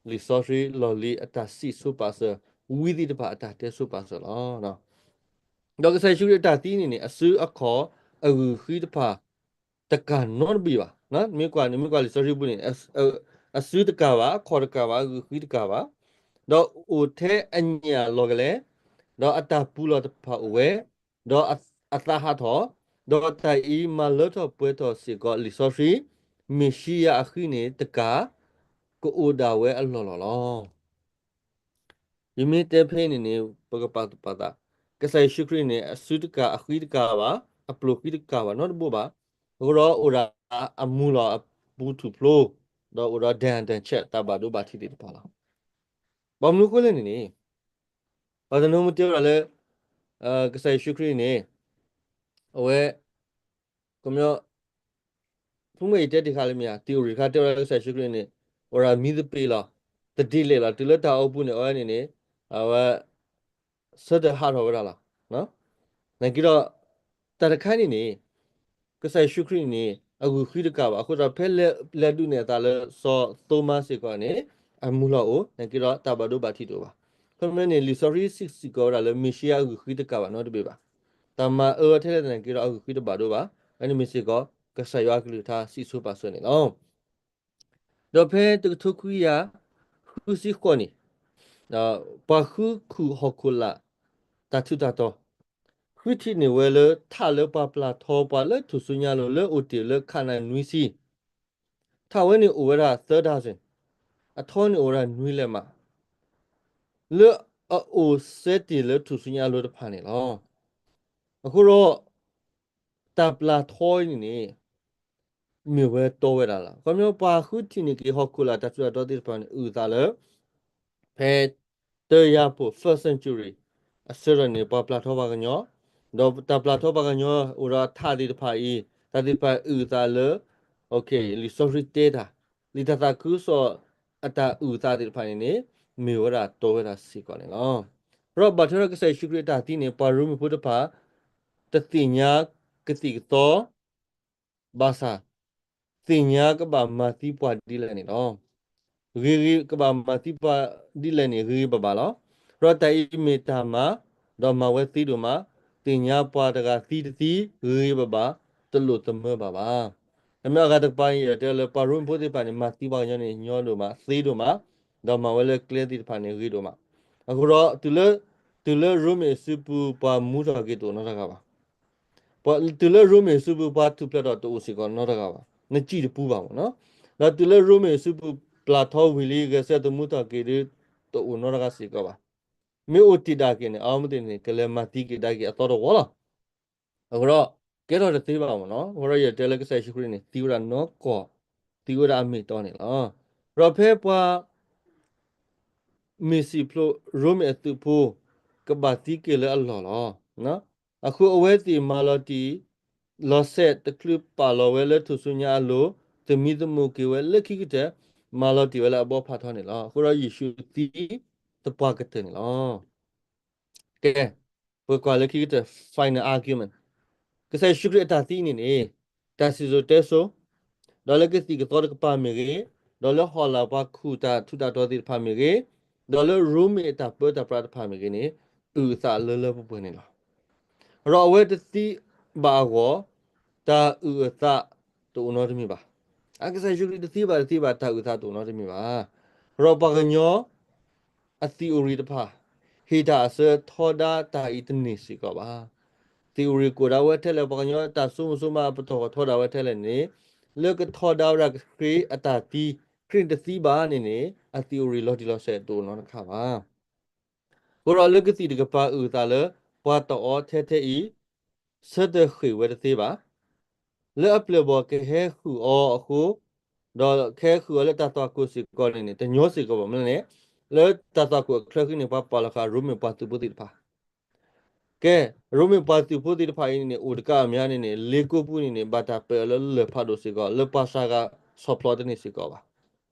စီဆှံလီၢ်လံၤအတၢ်စံးဆိပာ်စၢၤ ဝံသ့ၣ်တဖၣ်အတၢ်တဲဆိပာ်စၢၤလီၤ. ဒီးကစၢ်ယ့ၣ်ၡူးခရံာ်အတၢ်သံန့ၣ်န့ၣ် အစုအခီၣ်အဂုၢ်ဃံတဖၣ် တကၢ်နီတဘ့ၣ်ဘၣ်. မ့ၢ်ကွၢ်န့ၣ် မ့ၢ်ကွၢ်လံာ်စီဆှံပူၤန့ၣ် အစုတကၢ်ဘၣ်, အခီၣ်တကၢ်ဘၣ်, အဂုၢ်ဃံတကၢ်ဘၣ်, ဒီးအိၣ်ထဲအညၣ်လီၤကလဲ, ဒီးအတၢ်ပူၤလီၢ်တဖၣ်အိၣ်ဝဲ, ဒီးအသးဟးထီၣ်, ဒီးတၢ်အံၤမၤလၢထီၣ်ပှဲၤထီၣ်စ့ၢ်ကီးလံာ်စီဆှံ, မ့ၣ်ၡံယၤအဃံန့ၣ်တကၢ် ကအိၣ်ဒၣ်ဝဲအလီၢ်လီၢ်လီၤ. ယမ့ၢ်တဲဖဲအံၤန့ၣ်န့ၣ် ပကပာ်သူၣ်ပာ်သး, ကစၢ်ယ့ၣ်ၡူးခရံာ်န့ၣ် အစုတကၢ် အဃံတကၢ်ဘၣ်, အပျိၢ်ဃံတကၢ်ဘၣ် နီတဘိဘၣ်. အဃိဒီးအိၣ်ဒၣ်အမူလီၤအပူၤထူၣ်ဖျိ, ဒီးအိၣ်ဒီး ဒဲၣ်ဒဲၣ်ဆဲး တၢ်ဘၣ်ဒိဘၣ်ထံးသ့ၣ်တဖၣ်လီၤ. ဘၣ်မနုၤအဃိလဲၣ်န့ၣ်န့ၣ်, ပှၤတနီၤမ့ၢ်တဲဝဲဒၣ်လၢ ကစၢ်ယ့ၣ်ၡူးခရံာ်န့ၣ် အဝဲ ကမ ဖုမ့ၢ်ယတဲတခါလၢမ့ၢ်ဧါ, theory တခါတဲဝဲဒၣ်လၢကစၢ်ယ့ၣ်ၡူးခရံာ်န့ၣ် အိၣ်ဒၣ်မံသပ့ၤလီၤ, တဒ်လဲၣ်လီၤ, တုၤလၢတၢ်အိၣ်ပူၤန့ၣ် အဝဲန့ၣ်န့ၣ် အဝဲ ဆၢထၢၣ်ဟးထီၣ်ဝဲဒၣ်လီၤ. နာ်က့ဒီး တၢ်တခါန့ၣ်န့ၣ် ကစၢ်ယ့ၣ်ၡူးခရံာ်န့ၣ် အဂုၢ်ဃံတကၢ်ဘၣ်. အဃိဒီးဖဲလဲၤဒုးနဲၣ်အသးလၢစီၤသိမါစ့ၢ်ကီးန့ၣ် အမူလီၤအိၣ်, နာ်က့ဒီးတၢ်ဘၣ်ဒိဘၣ်ထံးတအိၣ်ဘၣ်. ခီမ့ၢ်န့ၣ် လံာ်စီဆှံစံးစ့ၢ်ကီးဝဲဒၣ်လၢ မ့ၣ်ၡံယၤအဂုၢ်ဃံတကၢ်ဘၣ်နီတဘ့ၣ်ဘၣ်. တၢ်မၤအၢထဲလဲၣ်သနာ်က့ဒီး အဂုၢ်ဃံတဘၣ်ဒိဘၣ်. အန့ၣ်မ့ၢ်စ့ၢ်ကီး ကစၢ်ယွၤအကလုၢ်ကထါစံးဆိပာ်စၢၤန့ၣ်လီၤ. ဒီးဖဲတကထိခွံကယၤဃုဆံဃိးနံၣ်, ပှၤဃုခူၣ်ဟီၣ်ခိၣ်လာ် တၢ်ထူးတၢ်တီၤ ဃုထံၣ်န့ၢ်ဝဲလၢထးလၢပှၤပျၢ်ထီပှၤလၢထူၣ်စုညါလိၤလၢအိၣ်တ့ၢ်လၢခးနၢ်နွံဆံ, ထးဝဲန့ၣ်အိၣ်ဝဲဒၣ်သၢ dozen, အထီန့ၣ်အိၣ်ဝဲဒၣ်နွံလဲးမး, လၢအအိၣ်စဲတ့ၢ်လၢထူၣ်စုညါလိၤတဖၣ်န့ၣ်လီၤ. အဃိဒီး တၢ်ပျၢ်ထီအံၤန့ၣ်န့ၣ် မ့ၢ်ဝဲတီဝဲဒၣ်လီၤ. ခီပညီ ပှၤဃုထံၣ်န့ၢ်က့ၤဟီၣ်ခိၣ်လာ်တၢ်ထူးတၢ်တီသ့ၣ်တဖၣ်န့ၣ် အုၣ်သးလၢ ဖဲ တၢယၤဖိ first century အဆၢထၢၣ်န့ၣ် ပှၤပျၢ်ထီပှၤကညီ, ဒီးတၢ်ပျၢ်ထီပှၤကညီအိၣ်ဒီးအထးသ့ၣ်တဖၣ်အံၤ တၢ်သ့ၣ်တဖၣ်အုၣ်သးလၢ လံာ်စီဆှံတဲတၢ်, လံာ်တၢ်သးခုကစီၣ်အတၢ်အုၣ်သးသ့ၣ်တဖၣ်န့ၣ်န့ၣ် မ့ၢ်ဝဲဒၣ်တီဝဲဒၣ်စ့ၢ်ကီးန့ၣ်လီၤ. ဒီးဘၣ်ထွဲဒီးကစၢ်ယ့ၣ်ၡူးခရံာ်အတၢ်သံန့ၣ် ပှၤရိမ့ၤဖိတဖၣ် တသ့ၣ်ညါကသံၣ်ကသီ ဘၣ်ဆၣ် သ့ၣ်ညါကဘၣ်မၤသံပှၤဒ်လဲၣ်န့ၣ်လီၤ. ဂ့ၤဂ့ၤကဘၣ်မၤသံပှၤဒ်လဲၣ်န့ၣ် ဂ့ၤဂ့ၤဘၣ်ဘၣ်လီၤ. ဒီးတၢ်အံၤမ့ၢ်တၢ်မၤ, ဒီးမၤဝဲသ့ဒိၣ်မး, သ့ၣ်ညါပှၤတဂၤသံတသံ ဂ့ၤဂ့ၤဘၣ်ဘၣ် တလိၣ်သမၢဘၣ်ဘၣ်. အမ့ၢ်အဂၤတကပၤန့ၣ် ယတဲလၢပှၤရိမ့ၤဖိသ့ၣ်တဖၣ်န့ၣ် မၤသံပှၤကညီန့ၣ် ညီဒိၣ်မး, သ့ဒိၣ်မး, ဒီးမၤဝဲလၢကျဲသ့ၣ်တဖၣ်န့ၣ် ဂ့ၤဒိၣ်မး. အဃိဒီး တုၤလၢရိမ့ၤအစုပူၤ ပှၤမူထီၣ်က့ၤတအိၣ်နီတဂၤဘၣ်. ပှၤတုၤလၢရိမ့ၤအစုပူၤ ပှၤထူၣ်ဖျဲးထီၣ်တအိၣ်စ့ၢ်ကီးနီတဂၤဘၣ်. နစံၣ်တပူၤဘၣ်မ့ၢ်နီၤ. ဒီးတုၤလၢရိမ့ၤအစုပူၤ ပျၢ်ထီဝံၤလံ ဂဲၤဆၢထၢၣ်သမူထီၣ်က့ၤဒီး တအိၣ်နီတဂၤစ့ၢ်ကီးဘၣ်. မ့ၢ်အိၣ်တ့ၢ်ဒၣ်က့ၤန့ၣ် အဝဲသ့ၣ်န့ၣ် ကလဲၤမၤသံက့ၤဒၣ်က့ၤအသီတဝီလီၤ. အဃိဒီး ကဲထီၣ်တသ့ဘၣ်မ့ၢ်နီၤ. အဃိဒီးယတဲလၢကစၢ်ယ့ၣ်ၡူးခရံာ်န့ၣ် သံဝဲဒၣ်နီၢ်ကီၢ်, သံဝဲဒၣ်အမ့ၢ်အတီန့ၣ်လီၤ. ဒီးဖဲပှၤ မ့ၢ်စံၣ်ဖျိးရိမ့ၤအသုးဖိ ကဘၣ်သံက့ၤလၢအလီၢ်လီၤ. အဃိအဝဲသ့ၣ်မၤလီၤတံၢ်လီၤဆဲး တချုးပာ်လီၤဝဲလၢထူၣ်စုညါအလိၤ, သမံသမိးက့ၤဝဲလၢခံကတၢၢ်, မၤလီၤတံၢ်ဝဲလၢအဘီဖးထီန့ၣ်လီၤ. အဃိဒီးယ့ၣ်ၡူးသံသပှၢ်ကတၢၢ်န့ၣ်လီၤ. ကဲ, ပကွၢ်လၢခံကတၢၢ် final argument, ကစၢ်ယ့ၣ်ၡူးခရံာ်အတၢ်သံန့ၣ်န့ၣ် တၢ်စံၣ်စိၤတဲစိၤ, ဒီးလၢကသံၣ်ကသီတကပၤမ့ၢ်ဂ့ၤ, ဒီးလၢဟီၣ်လာ်ပှၤခူၣ်တၢ်ထူးတၢ်တီၤသ့ၣ်တဖၣ်မ့ၢ်ဂ့ၤ, ဒီးလၢရိမ့ၤအတၢ်ပၢတၢ်ပြးတဖၣ်မ့ၢ်ဂ့ၤန့ၣ် အုၣ်အသးလၢလၢပှဲၤပှဲၤန့ၣ်လီၤ. ဒီးအဝဲတသံဘၣ်အဂီၢ် တၢ်အုၣ်အသးတအိၣ်နီတမံၤဘၣ်. အကစၢ်ယ့ၣ်ၡူးခရံာ်တသံဘၣ်တသံဘၣ် တၢ်အုၣ်အသးတအိၣ်နီတမံၤဘၣ်. ဒီးပှၤကညီ အ theory တဖၣ် ဟ့ၣ်တၢ်အဆၢထီဒါတၢ်အံၤတန့ၢ်စ့ၢ်ကီးဘၣ်. theory ကိးဒၣ်ဝဲထဲလဲၣ် ပှၤကညီတၢ်စိမိၤစိမး ပတီၢ်ထီဒါဝဲထဲလဲၣ်န့ၣ် လၢကထီဒါဝဲဒၣ်ခရံာ်အတၢ်သံ, ခရံာ်တသံဘၣ်န့ၣ်န့ၣ် အ theory လီၤတံၢ်လီၤဆဲးတအိၣ်နီတခါဘၣ်. အဃိဒီးလၢကသံၣ်တကပၤအုၣ်အသးလၢ ပှၤတီၢ်အီၤထဲထဲအံၤ ဆၢတဲာ်ဃ့ၢ်ဝဲတသ့ဘၣ်. လၢအပျဲၢ်အဘီၣ်ကဟဲဃုာ်အီၤအဃိ, ဒီးကဟဲဃုာ်အီၤလၢတၢ်သွၣ်ခိၣ်စ့ၢ်ကီးန့ၣ်န့ၣ် တညီစ့ၢ်ကီးဘၣ်မနုၤလဲၣ်န့ၣ်, လၢတၢ်သွၣ်ခိၣ်အချၢဃံန့ၣ် ပှၤပာ်လီၤဃာ်ရိမ့ၤပှၤသုးဖိသ့ၣ်တဖၣ် ကဲ, ရိမ့ၤပှၤသုးဖိသ့ၣ်တဖၣ်အံၤန့ၣ်န့ၣ် အိၣ်တကးအမဲာ်ညါန့ၣ်န့ၣ် လ့ကိပူၤန့ၣ်န့ၣ် ဘၣ်တၢ်ပာ်အီၤလၢလၢၢ်ဖးဒိၣ်စ့ၢ်ကီး လၢပှၤစှၤဂၤဆီၣ်ဖျိးတန့ၢ်စ့ၢ်ကီးဘၣ်.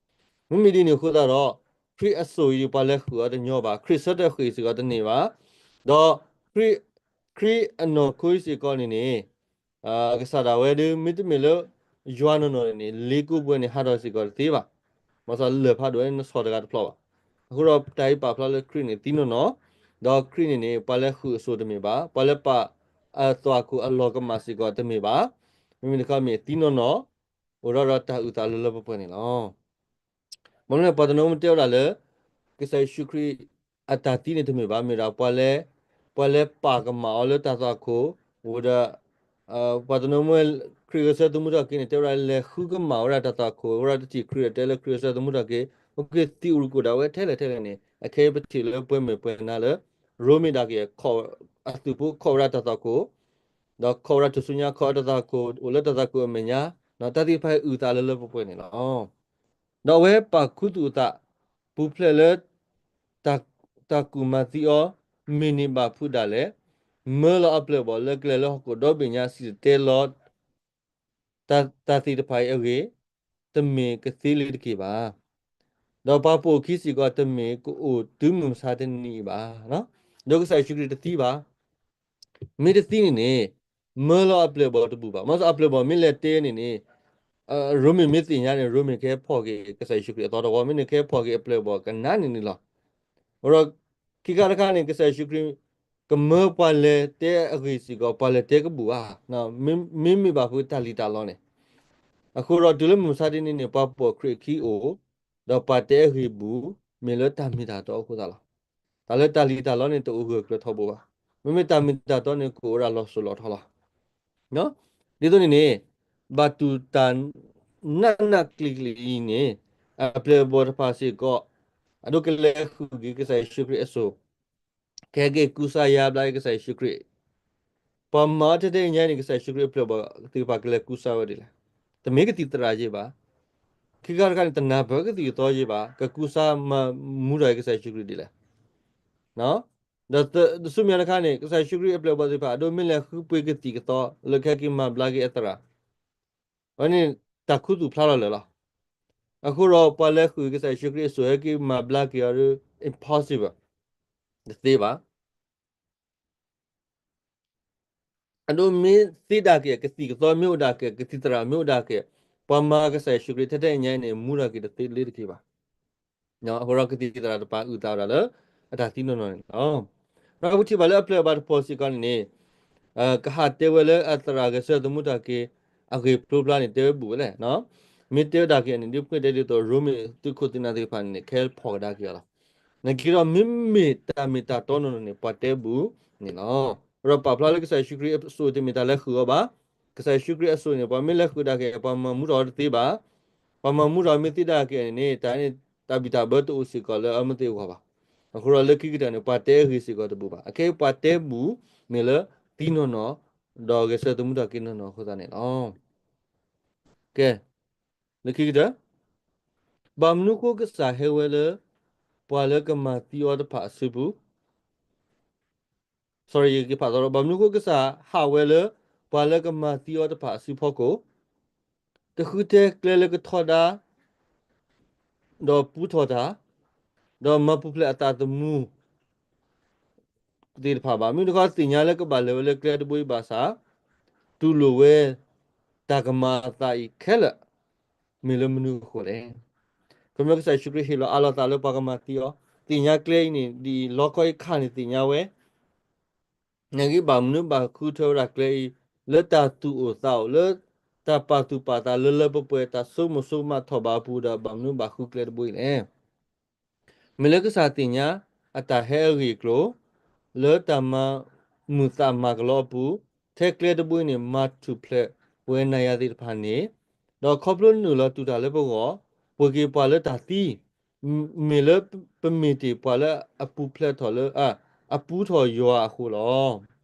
မ့မ့ၢ်ဒ်န့ၣ်အဃိသတးဒီး ခရံာ်အစိၣ်အံၤ ပှၤလဲၤဃုာ်အီၤတညီဘၣ်, ခရံာ်ဆၢတဲာ်ဃ့ၢ်စ့ၢ်ကီးတန့ၢ်ဘၣ်, ဒီး ခရံာ်, ခရံာ်အနီၢ်ခိစ့ၢ်ကီးန့ၣ်န့ၣ် ကစၢ်ဒၣ်ဝဲဒၣ် မ့တမ့ၢ်လၢ ယွၤနီၢ်နီၢ်န့ၣ်န့ၣ် လ့ကိပူၤန့ၣ် ဟးထီၣ်စ့ၢ်ကီးတသ့ဘၣ်. ဘၣ်ဆၣ်လၢၢ်ဖးဒိၣ်န့ၣ် နဆီၣ်တဂၤတဖျိးဘၣ်. အဃိဒီးတၢ်အံၤပာ်ဖျါလၢခရံာ်န့ၣ်သံနီၢ်နီၢ်, ဒီးခရံာ်န့ၣ်န့ၣ် ပှၤလဲၤဃုာ်အစိၣ်တမ့ၢ်ဘၣ်, ပှၤလဲၤပာ်အသွၣ်ခိၣ်အလီၢ်ကမၣ်စ့ၢ်ကီးတမ့ၢ်ဘၣ်. မ့မ့ၢ်တခီမ့ၢ်သံနီၢ်နီၢ်, အိၣ်ဒီးဒီးတၢ်အုၣ်သးလၢလၢပှဲၤပှဲၤန့ၣ်လီၤ. ဘၣ်မနုၤလဲၣ် ပှၤတနီၤမ့ၢ်တဲဝဲဒၣ်လၢ ကစၢ်ယ့ၣ်ၡူးခရံာ်အတၢ်သံန့ၣ်တမ့ၢ်ဘၣ်, မ့ၢ်ဒၣ်ပှၤလဲၤ, ပှၤလဲၤပာ်ကမၣ်အီၤလၢတၢ်သွၣ်ခိၣ်, အိၣ်ဒီး ပှၤတနီၤမ့ၢ်ခရံာ်ဂဲၤဆၢသမူထီၣ်က့ၤန့ၣ် တဲဝဲဒၣ်လဲၤဃုကမၣ်ဝဲဒၣ်တၢ်သွၣ်ခိၣ်, ဝဲဒၣ်တထံၣ်ခရံာ်ဒီးတဲလၢခရံာ်ဂဲၤဆၢသမူထီၣ်က့ၤ, အိၣ်က့ၤ theory ကိးဒၣ်ဝဲထဲလဲၣ်ထဲလဲၣ်န့ၣ် အခဲအံၤပထံၣ်လၢပှဲၤမဲာ်ပှဲၤနါလၢ ရိမ့ၤဒၣ်က့ၤ အသုးဖိခိးဝဲဒၣ်တၢ်သွၣ်ခိၣ် ဒီးခိးဝဲဒၣ်ထူၣ်စုညါ ခိးဝဲတၢ်သွၣ်ခိၣ် အိၣ်လၢတၢ်သွၣ်ခိၣ်အမဲာ်ညါ, တၢ်သ့ၣ်တဖၣ်အံၤအုၣ်သးလၢလၢပှဲၤပှဲၤန့ၣ်လီၤ. ဒီးအဝဲပာ်ခူသူၣ်အသး ပူၤဖျဲးလၢ တၢ်ကူၣ်မၤသံအီၤ မ့ၢ်န့ၢ်ဘၣ်ဖုးဒၣ်လဲာ်, မၢလီၤအပျဲၢ်အဘီၣ်လၢကလဲၤလၢဟီၣ်ခိၣ်ဒီဘ့ၣ်ညါ စံၣ်တဲၤတဲလီၤ တၢ်သ့ၣ်တဖၣ်အံၤအဂ့ၢ် တမ့ၢ်ကသ့လၢၤတက့ၢ်ဘၣ်. ဒီးပှၤပိာ်အခံစ့ၢ်ကီး တမ့ၢ်ကအိၣ်တုၤမုၢ်မဆါတနံၤအံၤဘၣ်. ဒီးကစၢ်ယ့ၣ်ၡူးခရံာ်တသံဘၣ်. မ့ၢ်တသံန့ၣ်န့ၣ် မၢလီၤအပျဲၢ်အဘီၣ်တဘူၣ်ဘၣ်. မ့ၢ်အပျဲၢ်အဘီၣ်မ့ၢ်လဲၤတဲန့ၣ်န့ၣ် ရိမ့ၤမ့ၢ်သ့ၣ်ညါန့ၣ် ရိမ့ၤကဟဲဖီၣ်က့ၤကစၢ်ယ့ၣ်ၡူးခရံာ်အသီတဝီ, မ့ၢ်န့ၣ်ကဟဲဖီၣ်က့ၤအပျဲၢ်အဘီၣ်ကနးန့ၣ်န့ၣ်လီၤ. အဃိဒီး ခံခါတခါန့ၣ် ကစၢ်ယ့ၣ်ၡူးခရံာ် ကမၢပှၤလဲၤတဲအဂ့ၢ်စ့ၢ်ကီး ပှၤလဲၤတဲကဘူၣ်ဧါ, မ့မ့ၢ်ဘၣ်ဖုးတၢ်လံၣ်တၢ်လီန့ၣ်. အဃိဒီးတုၤလၢမုၢ်မဆါတနံၤန့ၣ် ပှၤပိာ်ခရံာ်အခံအိၣ်, ဒီးပှၤတဲအဂ့ၢ်ဘူၣ်, မ့ၢ်လၢတၢ်မ့ၢ်တၢ်တီအဃိသတးလီၤ. တၢ်လၢတၢ်လံၣ်တၢ်လီန့ၣ် တအိၣ်ဂၢၢ်ကျၢၤထီဘိဘၣ်. မ့မ့ၢ်တၢ်မ့ၢ်တၢ်တီန့ၣ် ကအိၣ်ဝဲဒၣ်လီၤစိၤလီၤထီလီၤ. ဒ်သိးန့ၣ်န့ၣ် ဘၣ်တူၢ်တၢ်နးနးကျံၤကျံၤအံၤန့ၣ် အပျဲၢ်အဘီၣ်တဖၣ်စ့ၢ်ကီး အဒိကလဲၤဃုာ်က့ၤကစၢ်ယ့ၣ်ၡူးခရံာ်အစိၤ, ကဟဲက့ၤကူစါယါဘျါကစၢ်ယ့ၣ်ၡူးခရံာ် ပှၤမၤအီၤထဲထဲအံၤညါန့ၣ် ကစၢ်ယ့ၣ်ၡူးခရံာ်အပျဲၢ်အဘီၣ်သ့ၣ်တဖၣ်ကလဲၤကူစါဝဲဒ်လဲၣ်. တမ့ၢ်ကသံၣ်သရၣ်ယ့ၣ်ဘၣ်. ခံခါတခါန့ၣ် တနၢ်ပၢၢ်ကသံၣ်ကသီယ့ၣ်ဘၣ်, ကကူစါမၤမူထီၣ်က့ၤကစၢ်ယ့ၣ်ၡူးခရံာ်ဒ်လဲၣ်. ဒီးတဆူမဲာ်ညါတခါန့ၣ် ကစၢ်ယ့ၣ်ၡူးခရံာ်အပျဲၢ်အဘီၣ်သ့ၣ်တဖၣ် အဒိမ့ၢ်လဲၤဃုပှ့ၤကသံၣ်ကသီ လၢကဟဲက့ၤမၤဘျါက့ၤအသရၣ် အဝဲန့ၣ် တၢ်ခူသူၣ်ဖျါလီၤလၢာ်လီၤ. အဃိဒီး ပှၤလဲၤဃုကစၢ်ယ့ၣ်ၡူးခရံာ်အစိၤ ဟဲက့ၤမၤဘျါက့ၤအီၤဒီး impossible တသ့ဘၣ်. အဒိမ့ၢ်သ့ဒၣ်က့ၤ ကသံၣ်ကသီမ့ၢ်အိၣ်ဒၣ်က့ၤ ကသံၣ်သရၣ်မ့ၢ်အိၣ်ဒၣ်က့ၤ ပှၤမၤကစၢ်ယ့ၣ်ၡူးခရံာ်ထဲထဲအံၤညါန့ၣ် မူထီၣ်က့ၤတသ့လၢတက့ၢ်ဘၣ်. အဃိဒီးကသံၣ်သရၣ်တပၤအုၣ်သးဝဲဒၣ်လၢ အတၢ်သံနီၢ်နီၢ်န့ၣ်လီၤ. ဒီးပထံၣ်ဘၣ်လၢအပျဲၢ်အဘီၣ်တဖီၣ်စ့ၢ်ကီးန့ၣ်န့ၣ် ကဟးတဲဝဲလၢအသရၣ်ဂဲၤဆၢထၢၣ်သမူထီၣ်က့ၤ အဂ့ၢ်ဖျိဖျါန့ၣ် တဲဝဲဘူးဝဲလဲၣ်. မ့ၢ်တဲဝဲဒၣ်က့ၤန့ၣ် ဒ်ပှၤတဲဒ်သိး ရိမ့ၤသုးခိၣ်သုးနၢ်သ့ၣ်တဖၣ်န့ၣ် ခဲဖီၣ်ကဒါက့ၤအီၤလီၤ. နာ်က့ဒီး မ့မ့ၢ်တၢ်မ့ၢ်တၢ်တီနီၢ်နီၢ်န့ၣ် ပှၤတဲဘူးန့ၣ်လီၤ. ဒီးပာ်ဖျါလၢကစၢ်ယ့ၣ်ၡူးခရံာ်အစိၤတမ့ၢ်တၢ်လဲၤဃုာ်အီၤဘၣ်. ကစၢ်ယ့ၣ်ၡူးခရံာ်အစိၤန့ၣ် ပှၤမ့ၢ်လဲၤဃုာ်ဒၣ်က့ၤ ပှၤမၤမူထီၣ်အီၤတသ့ဘၣ်. ပှၤမၤမူထီၣ်မ့ၢ်သ့ဒၣ်က့ၤန့ၣ်န့ၣ် တၢ်န့ၣ် တၢ်ဘံၣ်တၢ်ဘၢတအိၣ်စ့ၢ်ကီးလၢအမ့ၢ်သ့ၣ်အဂီၢ်ဘၣ်. အဃိဒီးလၢခံကတၢၢ်န့ၣ် ပှၤတဲအဂ့ၢ်စ့ၢ်ကီးတဘူးဘၣ်. အခဲအံၤပှၤတဲဘူးမ့ၢ်လၢသံနီၢ်နီၢ် ဒီးဂဲၤဆၢထၢၣ်သမူထီၣ်က့ၤနီၢ်နီၢ်အဃိသတးန့ၣ်လီၤ. ကဲ, လၢခံကတၢၢ်, ဘၣ်မနုၤဃိကစၢ်ဟဲဝဲလၢ ပှၤလၢကမၤသံအီၤတဖၣ်အစုပူၤ sorry ယကဖးသီဒီး ဘၣ်မနုၤဃိကစၢ်ဟးဝဲလၢ ပှၤလၢကမၤသံအီၤတဖၣ်အစုဖီခိၣ်, တဃုထဲကျဲလၢကထီဒါ ဒီးပူထီၣ်တၢ်, ဒီးမၤပူၤဖျဲးအသးသမူ သ့ၣ်တဖၣ်ဘၣ်. မ့ၢ်တခီသ့ၣ်ညါလၢကဘၣ်လဲၤဝဲလၢကျဲတဘိအံၤဘၣ်ဆၣ်, တူၢ်လိာ်ဝဲ တၢ်ကမၤအသးအံၤခဲလၢာ် မ့ၢ်လၢမနုၤအဃိလဲၣ်. ခီဖျိကစၢ်ယ့ၣ်ၡူးခရံာ်ဟ့ၣ်လီၤအးလီၤသးလၢပှၤကမၤသံအီၤ, သ့ၣ်ညါကျဲအံၤန့ၣ် ဒ်အံၤ လီခီအံၤခါန့ၣ်သ့ၣ်ညါဝဲ နာ်က့ဘၣ်မနုၤဘၣ်ဃုထၢဝဲဒၣ်ကျဲအံၤ လၢတၢ်သူၣ်အိၣ်သးအိၣ် လၢတၢ်ပာ်သူၣ်ပာ်သးလၢလၢပှဲၤပှဲၤ တၢ်ဆိကမိၣ်ဆိကမးထီၣ်ဘးအပူၤဒီး ဘၣ်မနုၤဘၣ်ဃုကျဲတဘိအံၤလဲၣ်. မ့ၢ်လၢကစၢ်သ့ၣ်ညါ အတၢ်ဟဲအဂ့ၢ်အကျိၤ လၢတၢ်မၤမုာ်သးမၤကလီအပူၤ, ထဲကျဲတဘိအံၤန့ၣ် မၤထူၣ်ဖျဲးပှဲၤနၤယၤသ့ၣ်တဖၣ်န့ၣ်, ဒီးခီဖျိနုာ်လီၤတူၢ်တၢ်လၢပဂီၢ်, ပှ့ၤက့ၤပှၤလၢတၢ်သံ, မ့ၢ်လၢပမ့ၢ်တ့ၢ်ပှၤလၢအပူၤဖျဲးထီၣ်လၢ အပူထီၣ်ယွၤအဃိလီ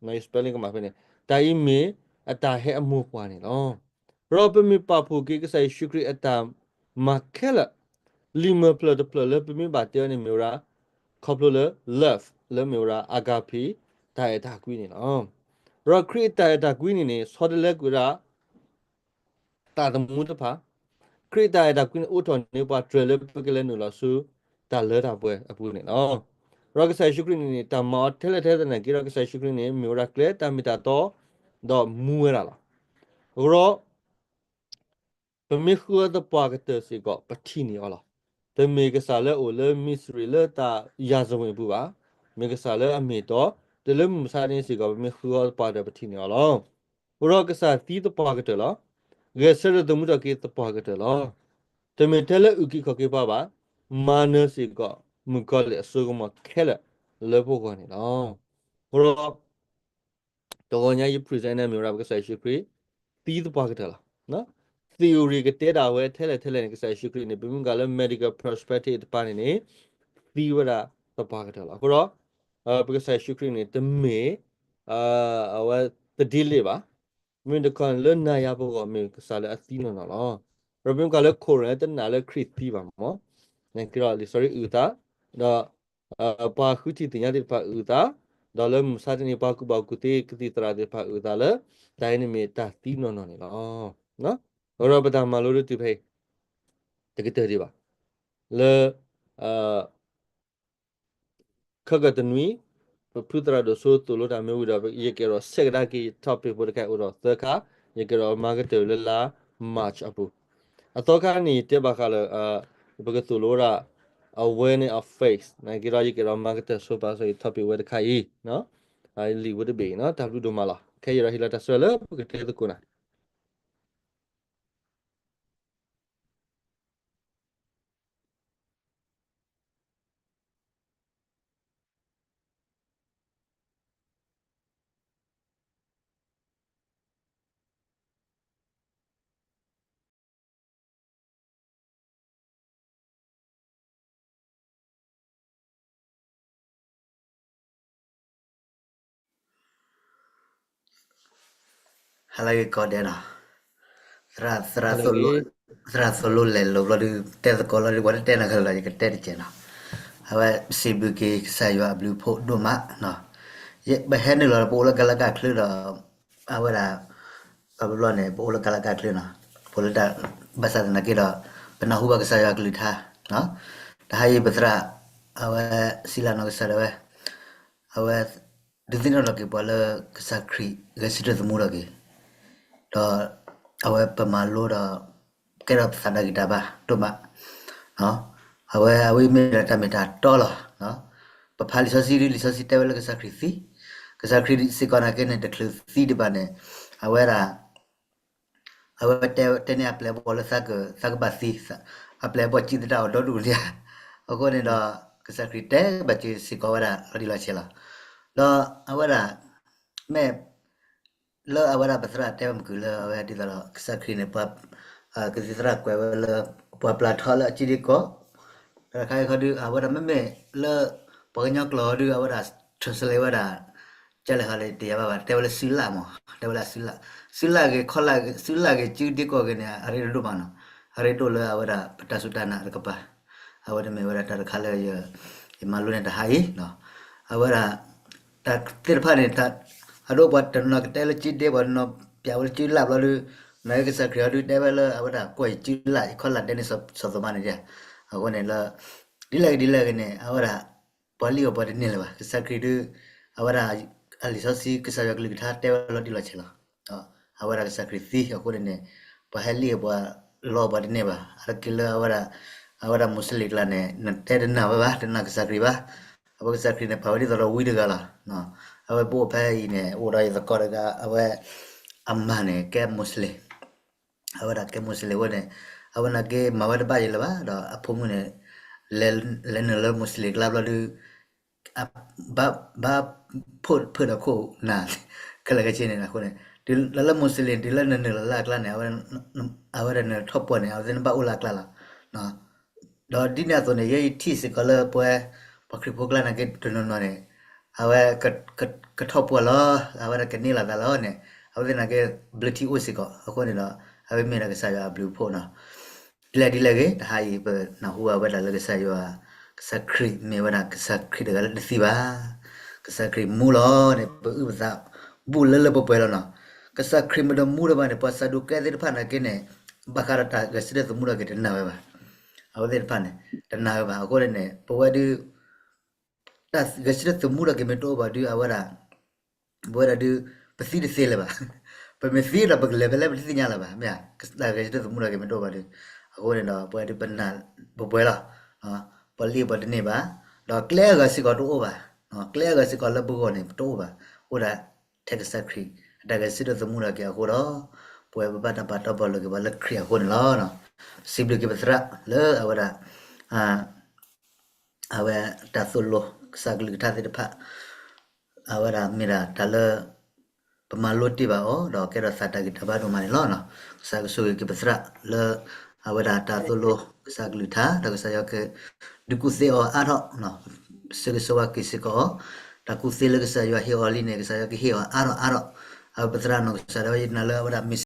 ၤ. ယ spelling ကမၤဖဲန့ၣ်, တၢ်အံၤမ့ၢ်အတၢ်ဟဲအမိၢ်ပှၢ်န့ၣ်လီၤ. ဒီးပမ့ၢ်ပာ်ဖှိၣ်က့ၤကစၢ်ယ့ၣ်ၡူးခရံာ်အတၢ်မၤခဲလၢာ်, လံာ်မၤဖျၢၣ်တဖျၢၣ်လၢပမ့ၢ်ဘၣ်တဲအီၤန့ၣ်မ့ၢ်ဝဲဒၣ်, ခီဖျိလၢ love လၢမ့ၢ်ဝဲဒၣ် agape တၢ်အဲၣ်တၢ်ကွံန့ၣ်လီၤ. ဒီးခရံာ်အတၢ်အဲၣ်တၢ်ကွံန့ၣ်န့ၣ် ဆီတလဲကွံာ်ဝဲဒၣ် သးသမူတဖၣ်, ခရံာ်အတၢ်အဲၣ်တၢ်ကွံန့ၣ် အိးထီၣ်န့ၢ်ပှၤတြဲၤလၢပကလဲၤနုာ်လီၤဆူ တၢ်လၢတၢ်ပှဲၤအပူၤန့ၣ်လီၤ. ဒီးကစၢ်ယ့ၣ်ၡူးခရံာ်န့ၣ်န့ၣ် တၢ်မၤအီၤထဲလဲၣ်ထဲလဲၣ်သနာ်က့ဒီး ကစၢ်ယ့ၣ်ၡူးခရံာ်န့ၣ် မ့ၢ်ဝဲဒၣ်ကျဲတၢ်မ့ၢ်တၢ်တီ ဒီးမူဝဲဒၣ်လီၤ. အဃိဒီး ပမ့ၢ်ဃုအီၤသပှၢ်ကတၢၢ်စ့ၢ်ကီး ပထံၣ်န့ၢ်အီၤလီၤ. ပမ့ၢ်ကစၢ်လၢအအိၣ်လၢ mystery လၢတၢ်ယၤစဝ့ၢ်အပူၤဘၣ်. မ့ၢ်ကစၢ်လၢအမ့ၢ်တီ, တုၤလၢမုၢ်မဆါတနံၤစ့ၢ်ကီး ပမ့ၢ်ဃုအီၤသပှၢ်ကတၢၢ် ပထံၣ်န့ၢ်အီၤလီၤ. အဃိဒီးကစၢ်သံသပှၢ်ကတၢၢ်လီၤ. ဂဲၤဆၢထၢၣ်သမူထီၣ်က့ၤသပှၢ်ကတၢၢ်လီၤ. တမ့ၢ်ထဲလၢအုၣ်က့ၤခီၣ်က့ၤပှၤဘၣ်, မၤနၢၤစ့ၢ်ကီး မုၣ်ကီၤလံၢ်အစိကမီၤခဲလၢာ်လၢပဂီၢ်န့ၣ်လီၤ. အဃိဒီး တဂီၤညါယ present န့ၣ်မ့ၢ်ဝဲဒၣ်ပကစၢ်ယ့ၣ်ၡူးခရံာ် သံသပှၢ်ကတၢၢ်လီၤ. theory ကတဲဒၣ်ဝဲထဲလဲၣ်ထဲလဲၣ်န့ၣ် ကစၢ်ယ့ၣ်ၡူးခရံာ်န့ၣ် ပမ့ၢ်ကွၢ်လၢ medical perspective တပၤန့ၣ်န့ၣ် သံဝဲဒၣ်သပှၢ်ကတၢၢ်လီၤ. အဃိဒီး ပကစၢ်ယ့ၣ်ၡူးခရံာ်န့ၣ် တမ့ၢ် အဝဲတဒ်လဲၣ်ဘၣ်. မ့ၢ်တခီန့ၣ်လၢနၤယၤပဂီၢ်မ့ၢ်ကစၢ်လၢအသံနီၢ်နီၢ်လီၤ. ဒီးပမ့ၢ်ကွၢ်လၢ Corinth တနာ်လၢခရံာ်သံဘၣ်မ့ၢ်, နာ်က့ဒီးလံာ်စီဆှံအုၣ်သး, ဒီး ပှၤဃုထံၣ်သ့ၣ်ညါသ့ၣ်တဖၣ်အုၣ်သး, ဒီးလၢမုၢ်မဆါတနံၤ ပှၤကူၣ်ဘၣ်ကူၣ်သ့ ကသံၣ်သရၣ်သ့ၣ်တဖၣ်အုၣ်သးလၢ တၢ်အံၤန့ၣ်မ့ၢ်တၢ်သံနီၢ်နီၢ်န့ၣ်လီၤ. အဃိဒီးပတၢ်မၤလိလၢတုၤဖဲအံၤ တကတၢၢ်ဒံးဘၣ်. လၢ ခဲကတနွံ ပဖုသရၣ်ဒိၣ်စိသိၣ်လိတၢ်မ့ၢ်ဝံၤဒီး ယကအဲၣ်ဒိးဆဲးကဒါက့ၤ topic ဖိတခါအိၣ်ဒီးသၢခါ, ယကအဲၣ်ဒိးမၤကတၢၢ်လၢလါ March အပူၤ. အသီခါန့ၣ် ယတဲဘၣ်ဃးလၢ ပကသိၣ်လိဝဲဒၣ် awareness of faith နာ်က့ဒီး ယကအဲၣ်ဒိးမၤကတၢၢ်ဆိပာ်စၢၤ topic ဝဲတခါအံၤ, လံာ်ဝဲတဘ့ၣ်အံၤ တၢ်ဘျုးဒိၣ်မးလီၤ. ခဲအံၤဒီးဟ့ၣ်လီၤတၢ်ဆိလၢပကတဲသကိးနၤ. ဟါလၢဂ့ၤကိးဂၤဒဲးနီၤ, သရၣ်, သရၣ်သိၣ်လိလဲၤလိာ်ဘျီဒုး တဲသကိးလီၤဒုး ပှၤတတဲနၤကလီၤ ယကတဲတကဲးနီၤ, အဝဲစံးဘျုးက့ၤကစၢ်ယွၤအဘျုးအဖှိၣ်ဒိၣ်မးနီၤ, ယပဟဲနုာ်လီၤ ပအိၣ်လၢကလၢကၢ်ချၢဒီး အဝဲဒၣ် ဘျီန့ၣ် ပအိၣ်လၢကလၢကၢ်ချၢနီၤ, ပအိၣ်လၢတၢ် ဘၣ်ဆၣ်သနာ်က့ဒီး ပနၢ်ဟူဘၣ်ကစၢ်ယွၤကလုၢ်ကထါ, တဟါအံၤပသရၣ် အဝဲစံးလၢနီၢ်ကစၢ်ဒၣ်ဝဲ အဝဲ ဒုးသ့ၣ်နီၣ်ထီၣ်က့ၤပှၤလၢကစၢ်ခရံာ်ဂဲၤဆၢထၢၣ်သမူထီၣ်က့ၤ, ဒီးအဝဲပမၤလိဒီး ကဲထီၣ်ပသးတၢ်ဂံၢ်တၢ်ဘါဒိၣ်မး, အဝဲအဝဲမ့ၢ်ဒၣ်တၢ်မ့ၢ်တၢ်တီလီၤ. ပဖးလံာ်စီဆှံဒုး လံာ်စီဆှံတဲဝဲလၢကစၢ်ခရံာ်သံ, ကစၢ်ခရံာ်စ့ၢ်ကီးနာ်က့န့ၣ် တချုးသံဒံးဘၣ်န့ၣ် အဝဲဒၣ် အဝဲတဲတဲန့ၢ်အပျဲၢ်အဘီၣ်လၢသးကဘၣ်သံ, အပျဲၢ်အဘီၣ်စံၣ်သတးအီၤဒီဒူၣ်န့ၣ်ဧါ, အဃိန့ၣ်ဒီး ကစၢ်ခရံာ်တဲဘၣ်စ့ၢ်ကီးဝဲဒၣ်လီၤတံၢ်လီၤဆဲးလီၤ. ဒီးအဝဲဒၣ် မ့ၢ် လၢအဝဲဒၣ်ပသရၣ်တဲဝဲမုၢ်ကုၢ်လၢအဝဲဒ်သိးဒီး ကစၢ်ခရံာ်န့ၣ် ပှၤ ကသံၣ်သရၣ်ကွဲးဝဲလၢ ပှၤပျၢ်ထီၣ်လၢအစုဒ့ကီၢ်, တၢ်တခါအံၤခီဒုး အဝဲဒၣ်မ့မ့ၢ်လၢ ပှၤကညီကျိာ်ဒုး အဝဲဒၣ် translate ဝဲဒၣ် ကလဲၣ်ဟီလၢတယၤဘၣ်ဘၣ် တဲဝဲလၢစုလၢ်မး တဲဝဲလၢစုလၢ်, စုလၢ်ဂ့ၤခီလၢ်ဂ့ၤ စုလၢ်ဂ့ၤစုဒ့ကီၢ်ဂ့ၤန့ၣ် အရ့ဒိၣ်ဒိၣ်မးနီၤ, အရ့ဒိၣ်လၢအဝဲဒၣ်ပတၢ်စူၢ်တၢ်နာ်တကပၤ, အဝဲန့ၣ်မ့ၢ်ဝဲဒၣ်တၢ်တခါလၢ ယမၤလိန့ၢ်တဟါအံၤ, အဝဲဒၣ် တၢ်သ့ၣ်တဖၣ်န့ၣ် အဒိပှၤတနီၤကတဲလၢစုဒ့ ပှၤတနီၤပျဲဝဲလၢစုလၢ်ဘျီဒုး, နာ်က့ကစၢ်ခရံာ်အီၤဒုးတဲဝဲလၢအဝဲဒၣ်ကွီၢ်ယစုလၢ် ယခီလၢ်တဲန့ၣ်စီၤသိးမါန့ၣ်ဒၣ်, အဃိန့ၣ်လၢ ဒ်လဲၣ်ဂ့ၤဒ်လဲၣ်ဂ့ၤန့ၣ် အဝဲဒၣ် ပှၤလံၣ်အီၤပှၤတန့ၢ်လၢၤဘၣ် ကစၢ်ခရံာ်ဒုး, အဝဲဒၣ် အလံာ်စီဆှံကစၢ်ယွၤကလုၢ်ကထါတဲဝဲလီၤတံၢ်လီၤဆဲးလီၤ, အဝဲဒၣ်ကစၢ်ခရံာ်သံအဃိန့ၣ်န့ၣ် ပှၤဟဲလံၣ်အီၤပှၤလီအီၤပှၤတန့ၢ်ဘၣ် အတက့ၢ်လၢအဝဲဒၣ် အဝဲဒၣ်မူးစလ့ၣ်ကျါန့ၣ် နတဲတနာ်ဝဲဘၣ် တနာ်ကစၢ်ခရံာ်ဘၣ်, အဝဲကစၢ်ခရံာ်န့ၣ် ပာ်ဝဲဒ်သိးဒီးဝံတဂၤလီၤ, အဝဲပအိၣ်ဖဲအံၤန့ၣ် အိၣ်ဒီးယသကိးတဂၤ အဝဲ အမါန့ၣ် ကဲမူးစလ့ၣ် အဝဲဒၣ်ကဲမူးစလ့ၣ်ဝဲန့ၣ် အဝဲနာ်က့မၤဝဲတဘၣ်ယံၤလၢၤဘၣ် ဒီးအဖိမုၣ်န့ၣ် လဲၤနုာ်လၢမူးစလ့ၣ်ကျါဘျီဒုး ဘၣ် ဘၣ်ဖုးဒီးခိၣ်နၢ် ခဲလၢာ်ခဲဆ့န့ၣ်အဃိန့ၣ် တုၤလၢမူးစလ့ၣ်တုၤလၢနနုာ်လီၤလၢအကျါန့ၣ် အဝဲဒၣ်နထီၣ်ပှၢ်န့ၣ် အဝဲသ့ၣ်နဘၣ်အိၣ်လၢအကျါလီၤ. ဒီးဒ်န့ၣ်အသိးန့ၣ် ယဲယထံၣ်စ့ၢ်ကီးလၢပဝဲ ပှၤခရံာ်ဖိကျါနာ်က့တနီၤနီၤန့ၣ် အဝဲ ကထီၣ်ပှၢ်လီၤ အဝဲဒၣ်ကန့ၢ်လီၤသးလီၤန့ၣ် အဝဲသ့ၣ်နာ်က့ ဘျၢထံအိၣ်စ့ၢ်ကီး အဃိန့ၣ်ဒီး အဝဲမ့ၢ်ဒၣ်ကစၢ်ယွၤအဘျုးအဖှိၣ်နီၤ ဒ်လဲၣ်ဒ်လဲၣ်ဂ့ၤ တဟါအံၤ ပနၢ်ဟူဘၣ်ဝဲဒၣ်လၢကစၢ်ယွၤ ကစၢ်ခရံာ်မ့ၢ်ဝဲဒၣ်ကစၢ်ခရံာ်တဂၤလၢတသံဘၣ်. ကစၢ်ခရံာ်မူလီၤန့ၣ် ပအုၣ်ပသးဘူးလၢလၢပှဲၤပှဲၤလီၤနီၤ. ကစၢ်ခရံာ်မ့ၢ်တမူဒီးဘၣ်န့ၣ် ပှၤစၤဒူးကဲသ့ၣ်တဖၣ်နာ်က့န့ၣ် ဘၣ်ဃးဒီးတၢ်ဂဲၤဆၢထၢၣ်သမူထီၣ်က့ၤတနာ်ဝဲဘၣ်. အဝဲသ့ၣ်တဖၣ်န့ၣ် တနာ်ဝဲဘၣ်. အဃိန့ၣ် ပဝဲဒုး တၢ်ဂဲၤဆၢထၢၣ်သမူထီၣ်က့ၤမ့ၢ်တအိၣ်ဘၣ်ဒုး အဝဲဒၣ် ပဝဲဒၣ်ဒုး ပသံတသ့လၢၤဘၣ်. ပမ့ၢ်သံဒီးပကလဲၤဖဲလဲၣ်ပတသ့ၣ်ညါလၢၤဘၣ် မ့ၢ်ဧါ. တၢ်ဂဲၤဆၢထၢၣ်သမူထီၣ်က့ၤမ့ၢ်တအိၣ်ဘၣ်ဒုး အဃိန့ၣ်ဒီး ပဝဲဒုးပနာ်ပှဲၤပှဲၤလီၤ. ပှၤလံၣ်ပှၤတန့ၢ်ဘၣ်, ဒီးကျဲအဂၤစ့ၢ်ကီးတအိၣ်ဘၣ်. ကျဲအဂၤစ့ၢ်ကီးလၢပဂီၢ်န့ၣ် တအိၣ်ဘၣ်. အိၣ်ဒၣ်ထဲကစၢ်ခရံာ် အတၢ်ဂဲၤဆၢထၢၣ်သမူထီၣ်က့ၤအဃိဒီး ပဝဲပဘၣ်တၢ်ပာ်တီပာ်လိၤက့ၤပှၤလၢခရံာ်အဃိန့ၣ်လီၤ. စံးဘျုးက့ၤပသရၣ်လၢအဝဲဒၣ် အဝဲတၢ်သိၣ်လိကစၢ်ကလုၢ်ကထါသ့ၣ်တဖၣ် အဝဲဒၣ်မ့ၢ်ဒၣ်တၢ်လၢ ပမၤလိတ့ၢ်ဘၣ်အီၤ ဒီးကဲထီၣ်သးတၢ်ဂံၢ်တၢ်ဘါဒိၣ်မးန့ၣ်လီၤ. ကစၢ်ကဆိၣ်ဂ့ၤက့ၤပသရၣ်လၢ အဝဲဒၣ်တၢ်သိၣ်လိကစၢ်ကလုၢ်ကထါ ဒီးကစၢ်ယွၤက ဒုးကူၣ်သ့အီၤအါထီၣ် ဆၢဂ့ၤဆၢဝါက့ၤစ့ၢ်ကီးအီၤ, တၢ်ကူၣ်သ့လၢကစၢ်ယွၤဟ့ၣ်အီၤလံန့ၣ် ကစၢ်ယွၤကဟ့ၣ်အီၤအါထီၣ်အါထီၣ်, အဝဲပသရၣ်နီၢ်ကစၢ်ဒၣ်ဝဲယနာ်လၢအဝဲဒၣ် mission